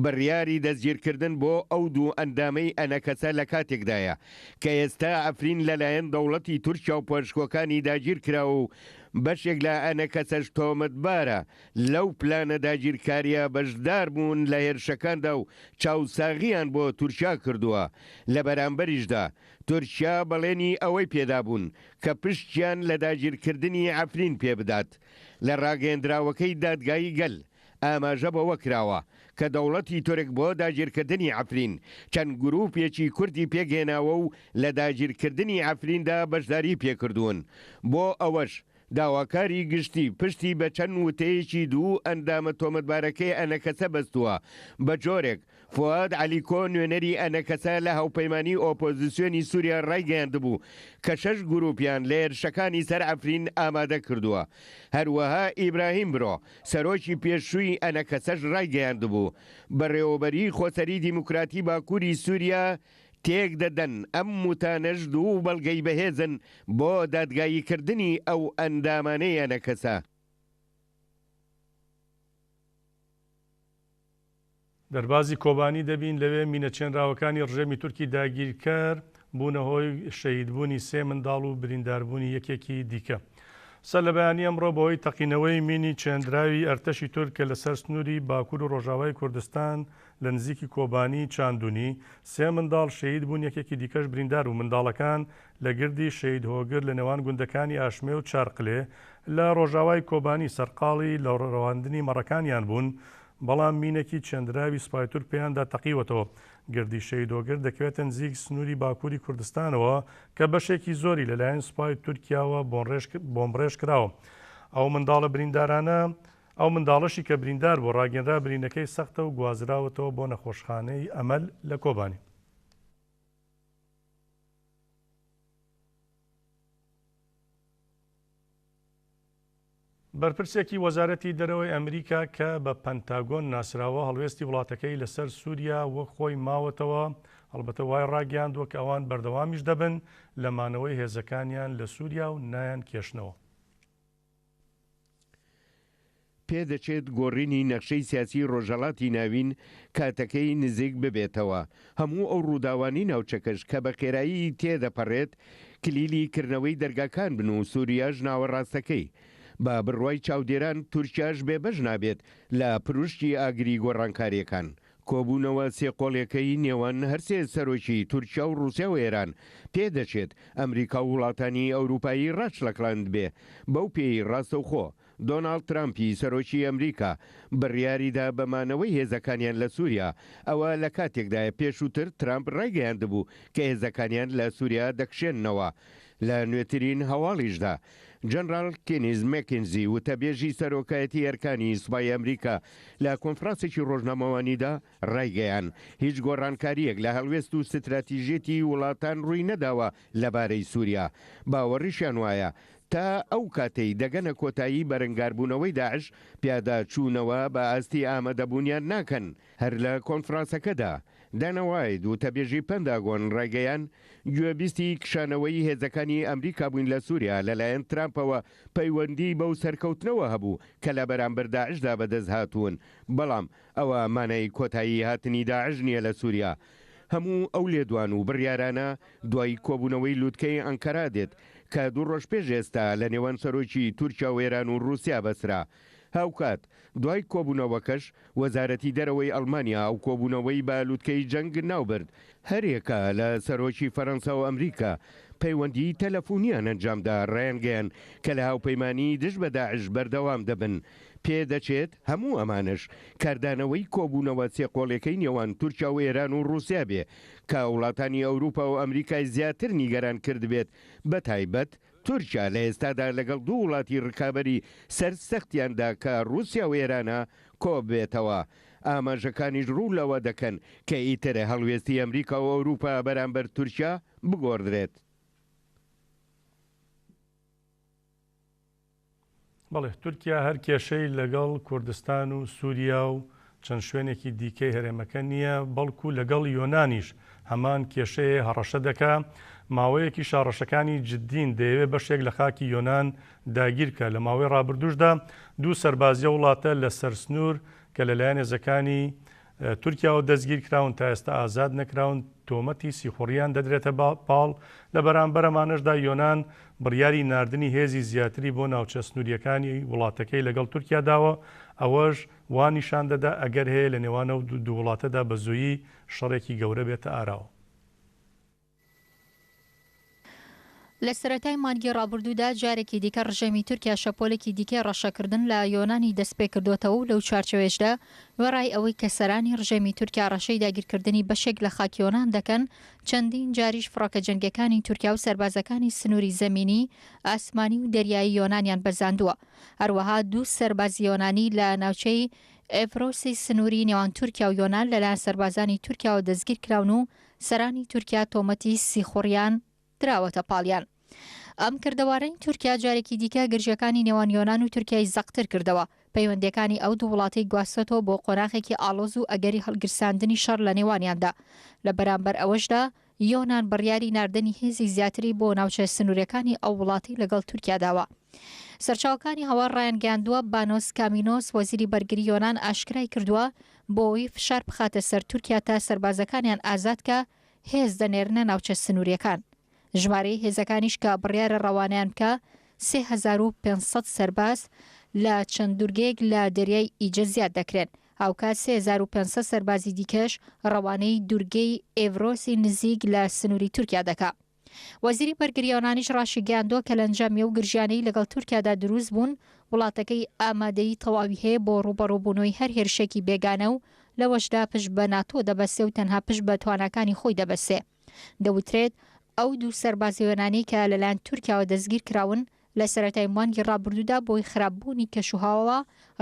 بڕیاری دەستگیرکردن بۆ ئەو دوو ئەندامەی ئەنەکەسە لەکاتێکدایە کە ئێستا عەفرین لەلایەن دەوڵەتی تورکیا و پاشکۆکانی داگیرکراوە و بەشێک لە ئەنەکەسەش تۆمەتبارە لەو پلانە داگیرکارییە بەشداربوون لە هێرشەکاندا و چاوساغییان بۆ تورکیا کردووە، لە بەرامبەریشدا تورکیا بەڵێنی ئەوەی پێدابوون کە پشتیان لە داگیرکردنی عەفرین پێبدات. لە ڕاگەیەندراوەکەی دادگای گەل ئاماژە بەوە کراوە کە دەوڵەتی تورک بۆ داگیرکردنی عەفرین چەند گرووپێکی کوردی پێکهێناوە و لە داگیرکردنی عەفریندا بەشداری پێکردوون، بۆ ئەوەش داواکاری گشتی پشتی بە چەند وتەیەکی دوو ئەندامە تۆمەتبارەکەی ئەنەکەسە بەستووە، بە جۆرێک فوئاد عەلیکۆ نوێنەری ئەنەکەسە لە هاوپەیمانی ئۆپۆزیسیۆنی سوریا ڕایگەیاندبوو کە شەش گروپیان لە هێرشەکانی سەر عەفرین ئامادە کردووە. هەروەها ئیبراهیم برۆ سەرۆکی پێشووی ئەنەکەسەش ڕایگەیاندبوو بەڕێوەبەریی خۆسەری دیموکراتی باکووری سوریا تێکدەدەن، ئەم وتانەش دوو بەڵگەی بەهێزن بۆ دادگاییکردنی ئەو ئەندامانەی ئەنەکەسە. دەربازی کۆبانی دەبین، لەوێ مینە چێنراوەکانی ڕژێمی تورکی داگیرکەر بوونە هۆی شەهیدبوونی سێ منداڵ و برینداربوونی یەکێکی دیکە. سەر لە بەیانی ئەمڕۆ بەهۆی تەقینەوەی مینی چێندراوی ئەرتەشی تورک کە لەسەر سنووری باکوور و ڕۆژاوای کوردستان لە نزیکی کۆبانی چاندونی، سێ منداڵ شەهید بوون یەکێکی دیکەش بریندار بوو. منداڵەکان لە گردی شەهید هۆگر لە نێوان گوندەکانی ئاشمێ و چارقلێ لە ڕۆژاوای کۆبانی سەرقاڵی لەوەڕاندنی مەڕەکانیان بوون، بەڵام مینێکی چێندراوی سوپای تورک پێیاندا تەقیوەتەوە. گردی شەهید هۆگر دەکەوێتە نزیک سنووری باکووری کوردستانەوە کە بەشێکی زۆری لەلایەن سوپای تورکیاوە بۆمبڕێژ کراوە. ئەو منداڵە بریندارانە ئەو منداڵەشی کە بریندار بوو ڕاگەنرا برینەکەی سەختە و گوازراوەتەوە بۆ نەخۆشخانەی ئەمەل لە کۆبانی. بەرپرسێکی وەزارەتی دەرەوەی ئەمریکا کە بە پەنتاگۆن ناسراوە، هەڵوێستی وڵاتەکەی لەسەر سووریا وەک خۆی ماوەتەوە، هەڵبەتە وای ڕاگەیاندووە کە ئەوان بەردەوامیش دەبن لە مانەوەی هێزەکانیان لە سووریا و نایانکێشنەوە. پێدەچێت گۆڕینی نەخشەی سیاسی ڕۆژهەڵاتی ناوین کاتەکەی نزیک ببێتەوە، هەموو ئەو ڕووداوانەی ناوچەکەش کە بە خێرایی تێدەپەڕێت کلیلی کردنەوەی دەرگاکان بن و سوریاش ناوەڕاستەکەی. بە بڕوای چاودێران تورکیاش بێبەش نابێت لە پروشکی ئاگری گۆڕانکارییەکان. کۆبوونەوە سێقۆڵیەکەی نێوان هەرسێ سەرۆکی تورکیا و ڕوسیا و ئێران، پێدەچێت ئەمریکا و وڵاتانی ئەوروپایی ڕاچڵەکلاندبێ، بەو پێیەی ڕاستەوخۆ دۆناڵد ترامپی سەرۆکی ئەمریکا بڕیاریدا بە مانەوەی هێزەکانیان لە سوریا، ئەوە لە کاتێکدایە پێشووتر ترامپ ڕایگەیاندبوو کە هێزەکانیان لە سوریا دەکشێننەوە. لە نوێترین هەواڵیشدا جەنراڵ کینیز مێکینزی وتەبێژی سەرۆکایەتی ئەرکانی سوپای ئەمریکا لە کۆنفرانسێکی ڕۆژنامەوانیدا ڕایگەیان هیچ گۆڕانکارییەک لە هەڵوێست و ستراتیژیەتی وڵاتان ڕووی نەداوە لەبارەی سوریا، باوەڕیشیان وایە تا ئەو کاتەی دەگەنە کۆتایی بەرەنگاربوونەوەی داعش پیاداچوونەوە بە ئاستی ئامادەبوونیان ناکەن. هەر لە کۆنفرانسەکەدا دانا وایت وتەبێژی پەنتاگۆن ڕایگەیاند، گوێبیستی کشانەوەی هێزەکانی ئەمریکا بووین لە سوریا لەلایەن ترامپەوە پەیوەندی بەو سەرکەوتنەوە هەبوو کە لە بەرامبەر داعشدا بەدەست هاتوون، بەڵام ئەوە مانای کۆتایی هاتنی داعش نییە لە سوریا. هەموو ئەو لێدوان و بڕیارانە دوای کۆبوونەوەی لوتکەی ئەنکەرا دێت کە دوو ڕۆژ پێش ئێستا لە نێوان سەرۆکی تورکیا و ئێران و ڕووسیا بەسترا. هاوکات دوای کۆبوونەوەکەش وەزارەتی دەرەوەی ئەڵمانیا ئەو کۆبوونەوەی بە لوتکەی جەنگ ناوبرد. هەریەکە لە سەرۆکی فەرەنسا و ئەمریکا پەیوەندیی تەلەفونیان ئەنجامدا، ڕایانگەیاند کە لە هاوپەیمانیی دژ بە داعش بەردەوام دەبن. پێدەچێت هەموو ئەمانەش کاردانەوەی کۆبوونەوە سێقۆڵیەکەی نێوان تورکیا و ئێران و ڕووسیا بێ کە وڵاتانی ئەوروپا و ئەمریکای زیاتر نیگەران کردبێت بەتایبەت تورکیا لە ئێستادا لەگەڵ دوو وڵاتی ڕکابەری سەر سەختیاندا کە ڕووسیا و ئێرانە کۆببێتەوە. ئاماژەکانیش ڕوو لەوە دەکەن کە ئیتر هەڵوێستی ئەمریکا و ئەوروپا بەرامبەر تورکیا بگۆڕدرێت. بەڵێ تورکیا هەر کێشەی لەگەڵ کوردستان و سووریا و چەند شوێنێکی دیکەی هەرێمەکە نییە، بەڵکو لەگەڵ یۆنانیش هەمان کێشەیە هەڕەشە دەکا، ماوەیەکیشە هەڕەشەکانی جدین، دەیەوێ بەشێک لە خاکی یۆنان داگیربکا، لە ماوەی ڕابردووشدا دوو سەربازی ئەو وڵاتە لە سەرسنوور کە لەلایەن هێزەکانی تورکیاوە دەستگیرکراون تا ئێستا ئازاد نەکراون، تۆمەتی سیخوڕییان دەدرێتە پاڵ، لە بەرامبەر ئەمانەشدا یۆنان بڕیاری ناردنی هێزی زیاتری بۆ ناوچە سنوورییەکانی وڵاتەکەی لەگەڵ تورکیا داوە، ئەوەش وا نیشان دەدا ئەگەر هەیە لە نێوان ئەو دوو وڵاتەدا بە زوویی شەڕێکی گەورە بێتە ئاراوە. لە سەرەتای مانگی ڕابردوودا جارێکی دیکە ڕژێمی تورکیا شەپۆلێکی دیکەی ڕەشەکردن لە یۆنانی دەستپێکردۆتەوە و لەو چوارچێوەیەشدا وێڕای ئەوەی کە سەرانی ڕژێمی تورکیا ڕەشەی داگیرکردنی بەشێک لە خاکی یۆنان دەکەن چەندین جاریش فڕۆکە جەنگیەکانی تورکیا و سەربازەکانی سنووری زەمینی، ئاسمانی و دەریایی یۆنانیان بەزاندووە. هەروەها دوو سەربازی یۆنانی لە ناوچەی ئێڤرۆسی سنووری نێوان تورکیا و یۆنان لەلایەن سەربازانی تورکیاوە دەستگیرکراون و سەرانی تورکیا تۆمەتی سیخوڕیان دراوەتە پاڵیان. ئەم کردەوارەی تورکیا جارێکی دیکە گرژیەکانی نێوان یۆنان و تورکیای زەقتر کردەوە، پەیوەندیەکانی ئەو دوو وڵاتەی گواستۆتەوە بۆ قۆناغێکی ئاڵۆز و ئەگەری هەڵگیرساندنی شەڕ لە نێوانیاندا. لە بەرامبەر ئەوەشدا یۆنان بڕیاری ناردنی هێزی زیاتری بۆ ناوچە سنووریەکانی ئەو وڵاتەی لەگەڵ تورکیا داوە. سەرچاوەکانی هەواڵ ڕایانگەیاندووە، بانۆس کامینۆس وەزیری بەرگری یۆنان ئاشکرای کردووە، بۆ ئەوەی فشار بخاتە سەر تورکیا تا سەربازەکانیان ئازاد کا، هێز دەنێرنە ناوچە سنووریەکان. ژمارەی هێزەکانیش کە بڕیارە ڕەوانەیان بکا 3500 سەرباز لە چەند دورگەیەک لە دەریای ئیجە زیاد دەکرێن. هاوکات 3500 سەربازی دیکەش ڕەوانەی دورگەی ئێڤرۆسی نزیک لە سنووری تورکیا دەکا. وەزیری بەرگری یۆنانیش ڕاشیگەیاندووە کە لە ئەنجامی ئەو گرژیانەی لەگەڵ تورکیادا دروست بوون، وڵاتەکەی ئامادەیی تەواوی هەیە بۆ ڕووبەڕووبوونەوەی هەر هێرشێکی بێگانە و لەوەشدا پشت بە ناتۆ دەبەستێ و تەنها پشت بە تواناکانی خۆی دەبەستێ. دەوترێت ئەو دوو سەربازە یۆنانیەی کە لەلایەن تورکیاوە دەستگیرکراون، لە سەرەتای مانگی ڕابردوودا بەهۆی خراپبوونی کەشوهەواوە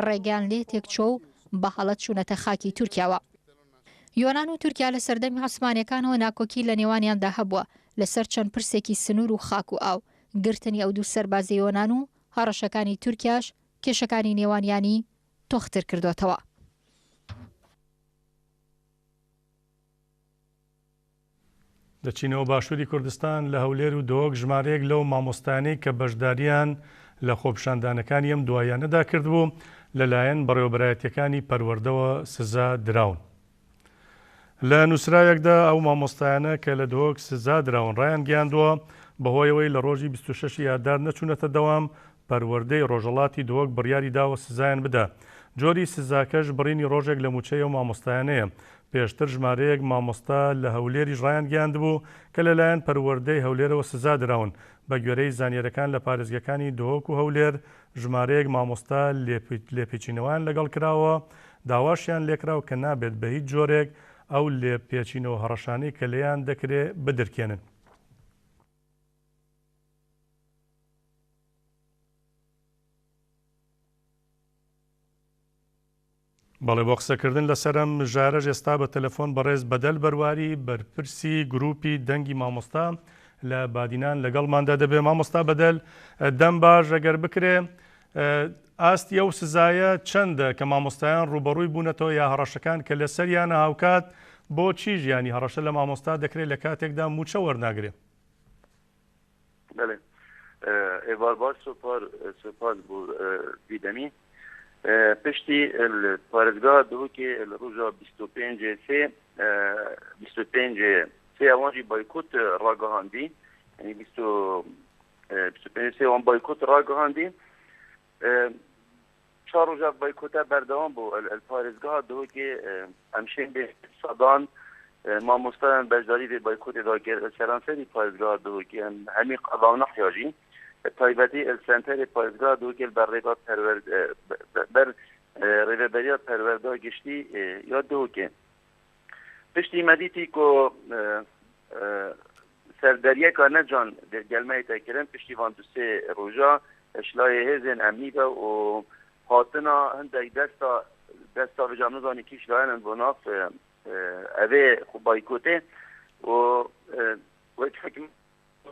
ڕێگەیان لێ تێکچووە و بە هەڵە چوونەتە خاکی تورکیاوە. یۆنان و تورکیا لە سەردەمی عوسمانیەکانەوە ناکۆکی لە نێوانیاندا هەبووە لەسەر چەند پرسێکی سنوور و خاک و ئاو، گرتنی ئەو دوو سەربازەی یۆنان و هەڕەشەکانی تورکیاش کێشەکانی نێوانیانی تۆختر کردۆتەوە. دەچینەوە باشووری کوردستان، لە هەولێر و دهۆک ژمارەیەک لەو مامۆستایانەی کە بەشدارییان لە خۆپیشاندانەکانی ئەم دواییانەدا کردبوو، لەلایەن بەڕێوەبەرایەتییەکانی پەروەردەوە سزا دراون. لە نووسراوێکدا ئەو مامۆستایانە کە لە دهۆک سزا دراون ڕایانگەیاندووە، بەهۆی ئەوەی لە ڕۆژی 26 ی ئادار نەچوونەتە دەوام، پەروەردەی ڕۆژهەڵاتی دهۆک بڕیاری داوە سزایان بدا. جۆری سزاکەش بڕینی ڕۆژێک لە مووچەی ئەو مامۆستایانەیە. پێشتر ژمارەیەک مامۆستا لە هەولێریش ڕایانگەیاندبوو کە لەلایەن پەروەردەی هەولێرەوە سزا دراون. بەگوێرەی زانیارییەکان لە پارێزگەکانی دهۆک و هەولێر ژمارەیەک مامۆستا لێپێچینەوەیان لەگەڵ کراوە، داواشیان لێکراوە کە نابێت بەهیچ جۆرێک ئەو لێپێچینەوە هەڕەشانەی کە لێیان دەکرێ بدرکێنن. بەڵێ بۆ قسەکردن لەسەر ئەم مژارەش ئێستا بە تەلەفۆن بەڕێز بەدەل بەرواری بەرپرسی گروپی دەنگی مامۆستا لە بادینان لەگەڵماندا دەبێ مامۆستا بەدەل دەم باش ئەگەر بکرێ ئاستی ئەو سزایە چەندە کە مامۆستایان ڕوبەڕووی بوونەتەوە یا هەڕەشەکان کە لەسەریانە هاوکات بۆ چی ژیانی هەڕەشە لە مامۆستا دەکرێت لە کاتێکدا مووچە وەرناگرێ؟ بەێ ئێوار باش سوپار سوپاس بۆ دیدەمی پشتی پارێزگا دهۆکێ لە ڕۆژا 25 سێ 25 سێ ئەوانجی بایکۆت ڕاگەهاندی یعنی 25 سێ وان بایکۆت ڕاگەهاندی چوار ڕۆژ ئەڤ بایکۆتە بەردەوام بوو. ال پارێزگەها دهۆکێ ئەمشێن بێ سەدان مامۆستایان بەشداری vê بایکۆتێ دا کر. ال سەرانسەری پارێزگەها دهۆکێ ئەم هەمî قەزا و ناحیا ژî bi taybetî ال senterê parêzgeha دهۆکێ li ber rêva perwerd ber rêveberiya perwerda giştî ya دهۆکێ. Piştî me dîtî ku serderiyeka ne can gelmeyê te kirin piştî van du sê roja şilayê hêzên emnî be û hatina hindek desta desta vêca em nizanî kî şilayenin bo nav evê xwe baykotê û wek hikûmeta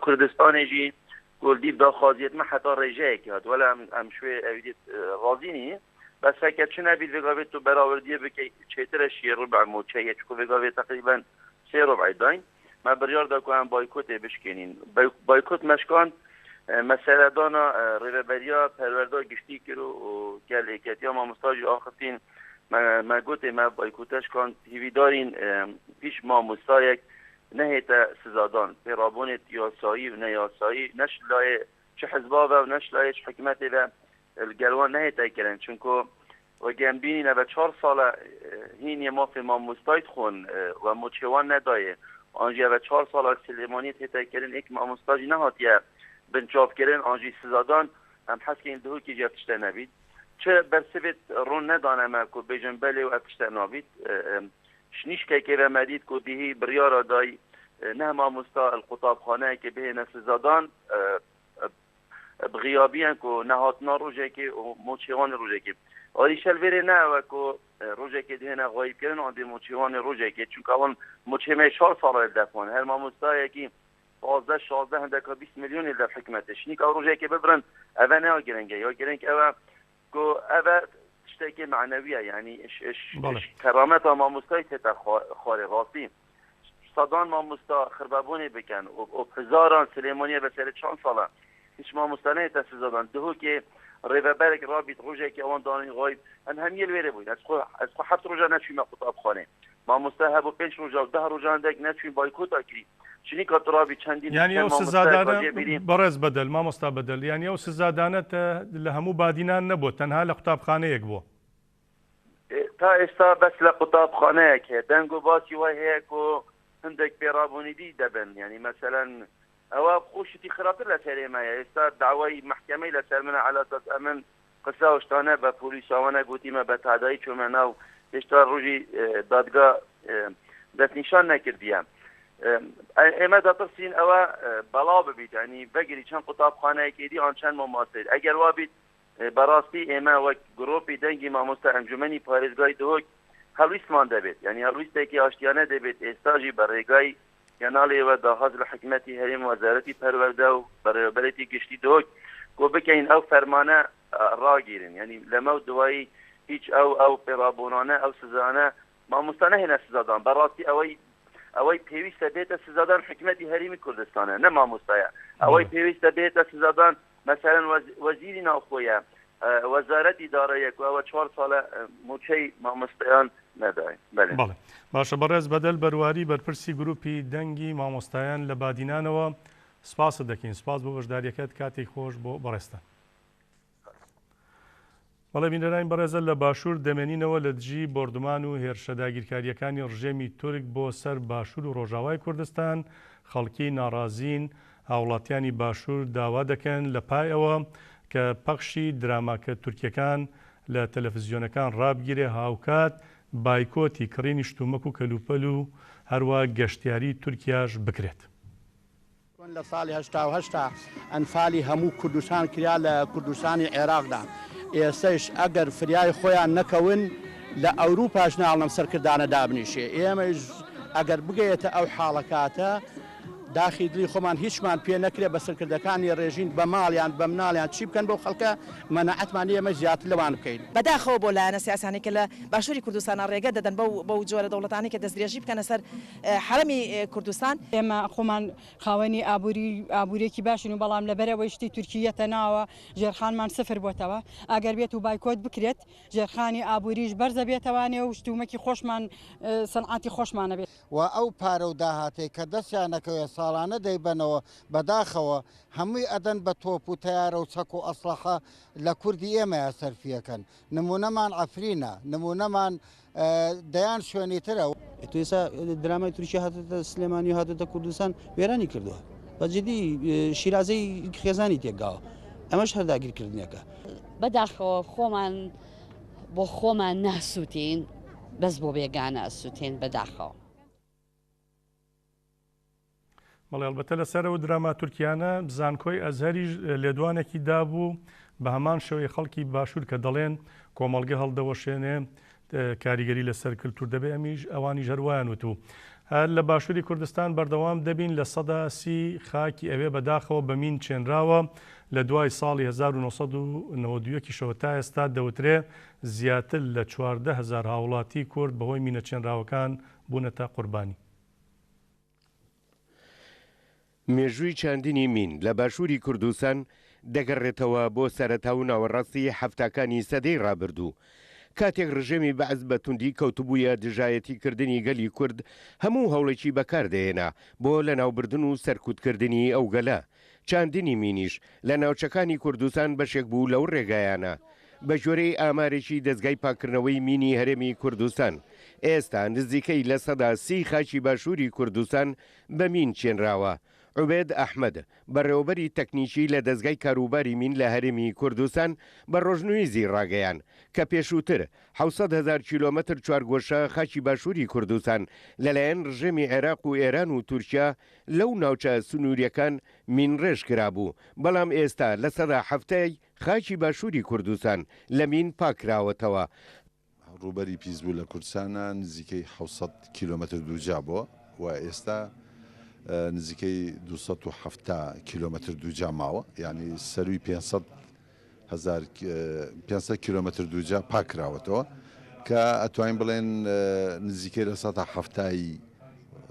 Kurdistanê jî. کو دیب داخوازیت me heta rêjeyekê hat wele em em ji wê ewî razî nî bes heke çi nebît vê gavê tu berawirdiyê bikey çêtir e şiyê rub'e moçeyê çiku vê gavê teqrîben sê rub'ê dayn me biryar da ku em baykotê bişkênîn baykot me şikand me seredana rêveberiya perwerda giştî kir û gel êketiya mamosta jî axiftîn me me gotê me baykote şikand hîvîdarîn hîç mamostayek Nehête sizadan, pêrabûnê yasayî û neyasayî ne ji layê çi hizba ve û ne ji layê çi hikûmetê ve li gel wan nehête kirin. Çunku wekî em bînîn eve çar sal e hîn yê mafê mamostayî dixwin we mûçê wan nedayê an jî eve çar sal e li Silêmaniyê tête kirin êk mamosta jî nehatiye binçavkirin an jî sizadan. Em hez kîn li Dihokê jî ev tişte nebît. Çi bersivê ron nedane me ku bêjin belê û ev tişte nabît. Ji nîşkekê ve me dît ku dîhî biryara day neh mamosta li qutabxaneyekê bihêne sizadan bi xiyabiyên ku nehatina rojekê û moçê wan rojekê. Arîşe li vêrê ne ew e ku rojekê dihêne xayîbkirin an dê moçê wan rojekê çunka wan moçê me çar sala li def wan her mamostayekî 15 16 hindeka 20 milyonê li def hikûmetê. Şinîka rojekê bibirin eve ne ya giring e ya giring ew e Ku ev e tiştekê manewî ye yanî ji kerameta mamostayî tête xwarê. Rastî sedan mamosta xirbebûnê bikin û bi hezaran Silêmaniyê ve serê çand sal e hîç mamosta neyête sizadan. Dihokê rêveberek rabît rojekê wan danîn xayib. Em hemiyê li wêrê bûyîn. Ez xwe ez xwe heft roja neçûyme qutabxanê. Mamoste hebû pênc roja û deh roja hindek neçûyîn baykota kirî. Çinîka tu rabî çendîn Yanî çend ew mamostayek sizadane hatiye bîrî. Berêz Bedel, mamosta Bedel, yanî ew sizadane te li hemû badînan nebû, tenha li qutabxaneyek bû. Ta êsta bes li qutabxaneyek heye. Deng û basî way heye ku hindek pê rabûnî dî debin. Yanî meselen ewa xwe şitî xirabtir li serê me ye. Êsta dawayî mehkemeyî li ser min e elasas emin Qisa û ştane be polîsa wan e gotî me be tadayî çûme nav hêjta rojî dadga destnîşan nekirdiye. Ême datirsîn ewe belav bibît yanî vegirî çend qutabxaneyek êdî an çend mamosteyê. Eger wa bît be rastî ême wek gropî dengî mamoste encûmenî parêzgayî Dihok helwîstman debêt. Yanî helwîstekî aştiyane debêt êsta jî be rêgayî Kenalê we daxwaz li Hikûmetî Herêm Wezaretî Perwerde û Berêveberêtî Giştî Dihok ku bikeyin ew fermane ragîrin. Yanî leme û diwayî hîç ew ew pêrabûnane ew sizane mamosta nehêne sizadan. Be rastî ewey ewey pêwîst e bête sizadan Hikûmetî Herêmî Kurdistan e ne mamosta ye. Ewey pêwîst e bête sizadan Meselen wezîrî navxwe ye, wezaretî dare ye ku ewe çar sal e mûçey mamosteyan nedaye. Belê. Belê. Başe بەڕێز بەدەل بەرواری بەرپرسی گروپی دەنگی مامۆستایان لە بادینانەوە سپاست دەکەین. سپاس بۆ بەشداریەکەت کاتێک خۆش بۆ بەڕێزتان. بەڵێ بینەرانی بەڕێزە لە باشوور دەمێنینەوە لە دژی بۆردومان و هێرشە داگیرکارییەکانی ڕژێمی تورک بۆ سەر باشوور و ڕۆژاوای کوردستان خەڵکی ناڕازین هاوڵاتیانی باشوور داوا دەکەن لە پای ئەوە کە پەخشی دراماکە تورکیەکان لە تەلەفزیۆنەکان ڕابگیرێ هاوکات بایکۆتی کڕینی شتومەک و کەلوپەل و هەروا گەشتیاری تورکیاش بکرێت. چۆن لە ساڵی 88 تا ئەنفالی هەموو کوردستان کرا لە کوردستانی عێراقدا، ئێستەش ئەگەر فریای خۆیان نەکەون لە ئەوروپاش ناڵن ئەم سەرکردانە دابنیشێ، ئێمەیش ئەگەر بگەیەتە ئەو حاڵە کاتە داخی دڵی خۆمان هیچمان پێ نەکرێ بە سەرکردەکانی ڕێژین بە ماڵیان بە مناڵیان چی بکەن بەو خەڵکە مەناعەتمان نیە ئێمەش زیاتر لەوان بکەین. بەداخەوە بۆ لایەنە سیاسیانەی کە لە باشووری کوردستانا ڕێگە دەدەن بەو بەو جۆرە دەوڵەتانەی کە دەستدرێژی بکەنە سەر حەرەمی کوردستان. ئێمە خۆمان خاوەنی ئابووری ئابووریەکی باشین و بەڵام لەبەر ئەوەی شتی تورکی یەتە ناوە ژێرخانمان سفر بۆتەوە ئەگەر بێت و بایکۆت بکرێت ژێرخانی ئابووریش بەرزە بێتەوانێ و شتومەکی خۆشمان سەنعاتی خۆشمانە بێت. و ئەو پارە و داهاتەی کە دەستیان ئەکەوێت ساڵانە دەیبەنەوە بەداخەوە هەمووی ئەدەن بە تۆپ و تەیارە و چەک و ئەسڵەحە لە کوردی ئێمەیا سەرفیەکەن نمونەمان عەفرینە نمونەمان دەیان شوێنی ترە. تۆ ئێستا درامای تورکیا هاتۆتە سلێمانی و هاتۆتە کوردستان وێرانی کردووە بە جدی شیرازەی خێزانی تێکگاوە ئەمەش هەر داگیرکردنێکە. بەداخەوە خۆمان بۆ خۆمان ناسوتێین بەس بۆ بێگانە ئەسوتێن بەداخەوە. بەڵێ ئەڵبەتە لەسەر ئەو دراما تورکیانە زانکۆی ئەزهەریش لێدوانێکی دابوو بە هەمان شێوەی خەڵکی باشوور کە دەڵێن کۆمەڵگە هەڵدەوەشێنێ کاریگەری لەسەر کلتور دەبێ ئەمیش ئەوانیش هەر وایان وتوو. هەر لە باشووری کوردستان بەردەوام دەبین 30% خاکی ئەوێ بەداخەوە بە مین چێنراوە لە دوای ساڵی 1991 یشەوە تا ئێستا دەوترێ زیاتر لە 14 هەزار هاوڵاتی کورد بەهۆی مینە چێنراوەکان بوونەتە قوربانی. مێژووی چاندنی مین لە باشووری کوردستان دەگەڕێتەوە بۆ سەرەتا و ناوەڕاستی حەفتاکانی سەدەی ڕابردوو. کاتێک ڕژێمی بەعس بە توندی کەوتبوویە دژایەتی کردنی گەلی کورد، هەموو هەوڵێکی بەکار دەهێنا بۆ لەناوبردن و سەرکوتکردنی ئەو گەلە. چاندنی مینیش لە ناوچەکانی کوردستان بەشێک بوو لەو ڕێگایانە. بە گوێرەی ئامارێکی دەزگای پاککردنەوەی مینی هەرێمی کوردستان، ئێستا نزیکەی 30% خاکی باشووری کوردستان بە مین چێنراوە. عوبێد ئەحمەد، بەڕێوەبەری تەکنیکی لە دەزگای کاروباری مین لە هەرێمی کوردستان بە ڕۆژنویزی ڕاگەیان کە پێشووتر 700,000 کیلۆمەتر چوارگۆشە خاکی باشووری کوردستان لەلایەن ڕژێمی عێراق و ئێران و تورکیا لەو ناوچە سنووریەکان مینڕێژ کرابوو، بەڵام ئێستا 70% خاکی باشووری کوردستان لە مین پاککراوەتەوە. ڕووبەری پیسبوو لە کوردستانا نزیکەی 700 کیلۆمەتر دووجا بووە و ئێستا نزیکەی 270 کیلۆمەتر دووجا ماوە، یانی سەرووی 500 هەزار 500 کیلۆمەتر دووجا پاک کراوەتەوە کە ئەتوانین بڵێن نزیکەی 70%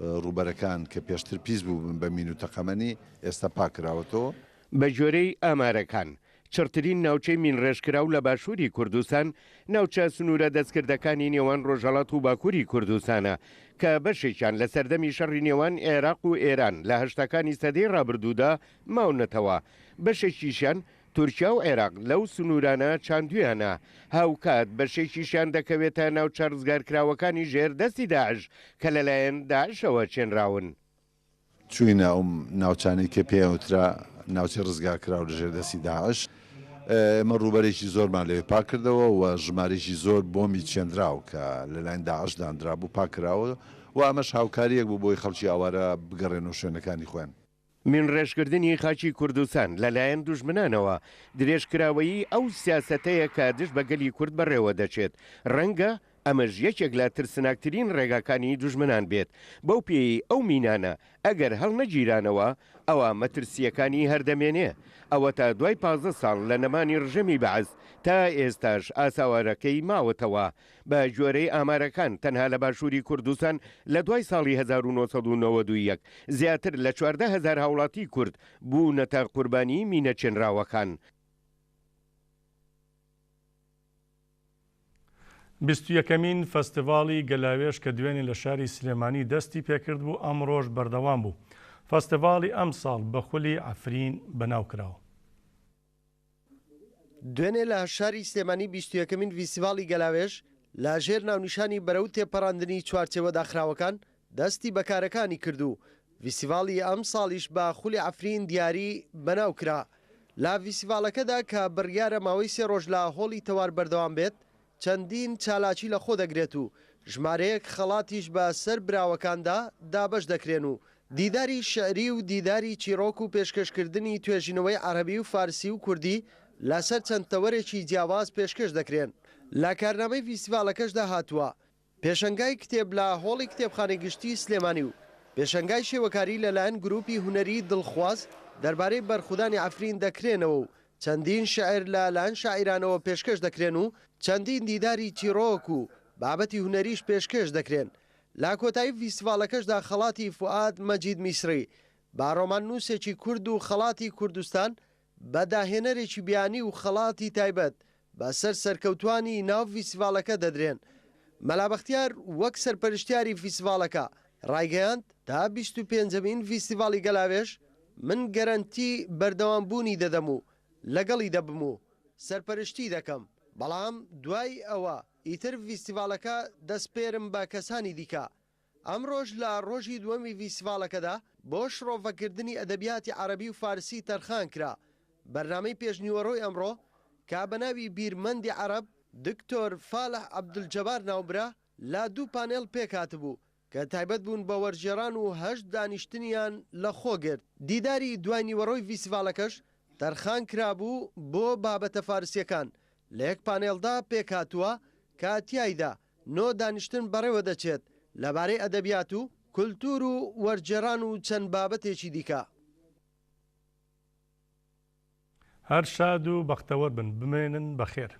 ڕووبەرەکان کە پێشتر پیس بووبن بە مین و تەقەمەنی ئێستا پاک کراوەتەوە. بەگوێرەی ئامارەکان، چڕترین ناوچەی مینڕێژکراو لە باشووری کوردستان، ناوچە سنوورە دەستکردەکانی نێوان ڕۆژهەڵات و باکووری کوردستانە، کە بەشێکیان لە سەردەمی شەڕی نێوان عێراق و ئێران لە هەشتاکانی سەدەی ڕابردوودا ماونەتەوە، بەشێکیشیان تورکیا و عێراق لەو سنوورانە چاندوویانە، هاوکات بەشێکیشیان دەکەوێتە ناوچە ڕزگارکراوەکانی ژێر دەستی داعش کە لەلایەن داعشەوە چێنراون. چووینە ئەو ناوچانەی کە پێیان وترا ناوچەی ڕزگارکراو لە ژێر دەستی داعش، ئێمە ڕووبەرێکی زۆرمان لەوێ پاککردەوە و ژمارەیەکی زۆر بۆمبی چێندراو کە لەلایەن داعش داندرابوو پاککراوە و ئەمەش هاوکارییەک بوو بۆی خەڵکی ئاوارە بگەڕێنەوە شوێنەکانی خۆیان. مینڕێژکردنی خاکی کوردستان لەلایەن دوژمنانەوە درێژکراوەیی ئەو سیاسەتەیە کە دژ بە گەلی کورد بەڕێوەدەچێت، ڕەنگە ئەمەش یەکێک لە ترسناکترین ڕێگاکانی دوژمنان بێت، بەو پێیەی ئەو مینانە ئەگەر هەڵنەگیرانەوە ئەوا مەترسییەکانی هەر دەمێنێ، ئەوەتا دوای 15 ساڵ لە نەمانی ڕژێمی بەعس تا ئێستاش ئاساوارەکەی ماوەتەوە، بە گوێرەی ئامارەکان تەنها لە باشووری کوردستان لە دوای ساڵی 1991 زیاتر لە 14 هەزار هاوڵاتی کورد بوونەتە قوربانیی مینە چێنراوەکان. 21ەمین فەستیڤاڵی گەلاوێژ کە دوێنێ لە شاری سلێمانی دەستی پێکردبوو ئەمڕۆش بەردەوام بوو. فەستیڤاڵی ئەمساڵ بە خولی عەفرین بەناو کراوە. دوێنێ لە شاری سلێمانی 21ەمین ڤیستیڤاڵی گەلاوێژ لە ژێر ناونیشانی بەرەو تێپەڕاندنی چوارچێوە داخراوەکان دەستی بە کارەکانی کرد و ڤیستیڤاڵی ئەمساڵیش بە خولی عەفرین دیاری بەناو کرا. لە ڤیستیڤاڵەکەدا کە بڕیارە ماوەی سێ ڕۆژ لە هۆڵی تەوار بەردەوام بێت، چەندین چالاکی لە خۆ دەگرێت و ژمارەیەک خەڵاتیش بە سەر براوەکاندا دابەش دەکرێن و دیداری شیعری و دیداری چیڕۆک و پێشکەشکردنی توێژینەوەی عەرەبی و فارسی و کوردی لە سەر چەند تەوەرێکی جیاواز پێشکەش دەکرێن. لە کارنامەی ڤیستیڤاڵەکەشدا هاتووە، پێشەنگای کتێب لە هۆڵی کتێبخانەی گشتی سلێمانی و پێشەنگای شێوەکاری لەلایەن گروپی هونەری دڵخواز دەربارەی بەرخودانی عەفرین دەکرێنەوە و چەندین شیعر لە لایەن شاعیرانەوە پێشکەش دەکرێن و چەندین دیداری چیڕۆک و بابەتی هونەریش پێشکێش دەکرێن. لە کۆتایی ڤیستیڤاڵەکەشدا خەڵاتی فوئاد مەجید میسری بە ڕۆماننووسێکی کورد و خەڵاتی کوردستان بە داهێنەرێکی بیانی و خەڵاتی تایبەت بە سەر سەرکەوتوانی ناو ڤیستیڤاڵەکە دەدرێن. مەلا بەختیار وەک سەرپەرشتیاری ڤیستیڤاڵەکە ڕایگەیاند، تا 25مین ڤیستیڤاڵی گەلاوێژ من گەرەنتی بەردەوام بوونی دەدەم و لەگەڵی دەبم و سەرپەرشتی دەکەم، بەڵام دوای ئەوە ئیتر ڤیستیڤاڵەکە دەسپێرم بە کەسانی دیکە. ئەمڕۆش لە ڕۆژی دووەمی ڤیستیڤاڵەکەدا بۆ شڕۆڤەکردنی ئەدەبیاتی عەرەبی و فارسی تەرخان کرا. بەرنامەی پێشنیوەڕۆی ئەمڕۆ کە بە ناوی بیرمەندی عەرەب دکتۆر فالح عەبدولجەبار ناوبرا لە دوو پانێڵ پێکهاتبوو کە تایبەت بوون بە وەرگێڕان و هەشت دانیشتنیان لە خۆ گرت. دیداری دواینیوەڕۆی ڤیستیڤاڵەکەش تەرخان کرابوو بۆ بابەتە فارسییەکان لە یەک پانێڵدا پێکهاتووە کە تیایدا نۆ دانیشتن بەڕێوەدەچێت لەبارەی ئەدەبیات و. کولتوور و وەرگێڕان و چەند بابەتێکی دیکە. هەر شاد و بەختەوەر بن، بمێنن بەخێر.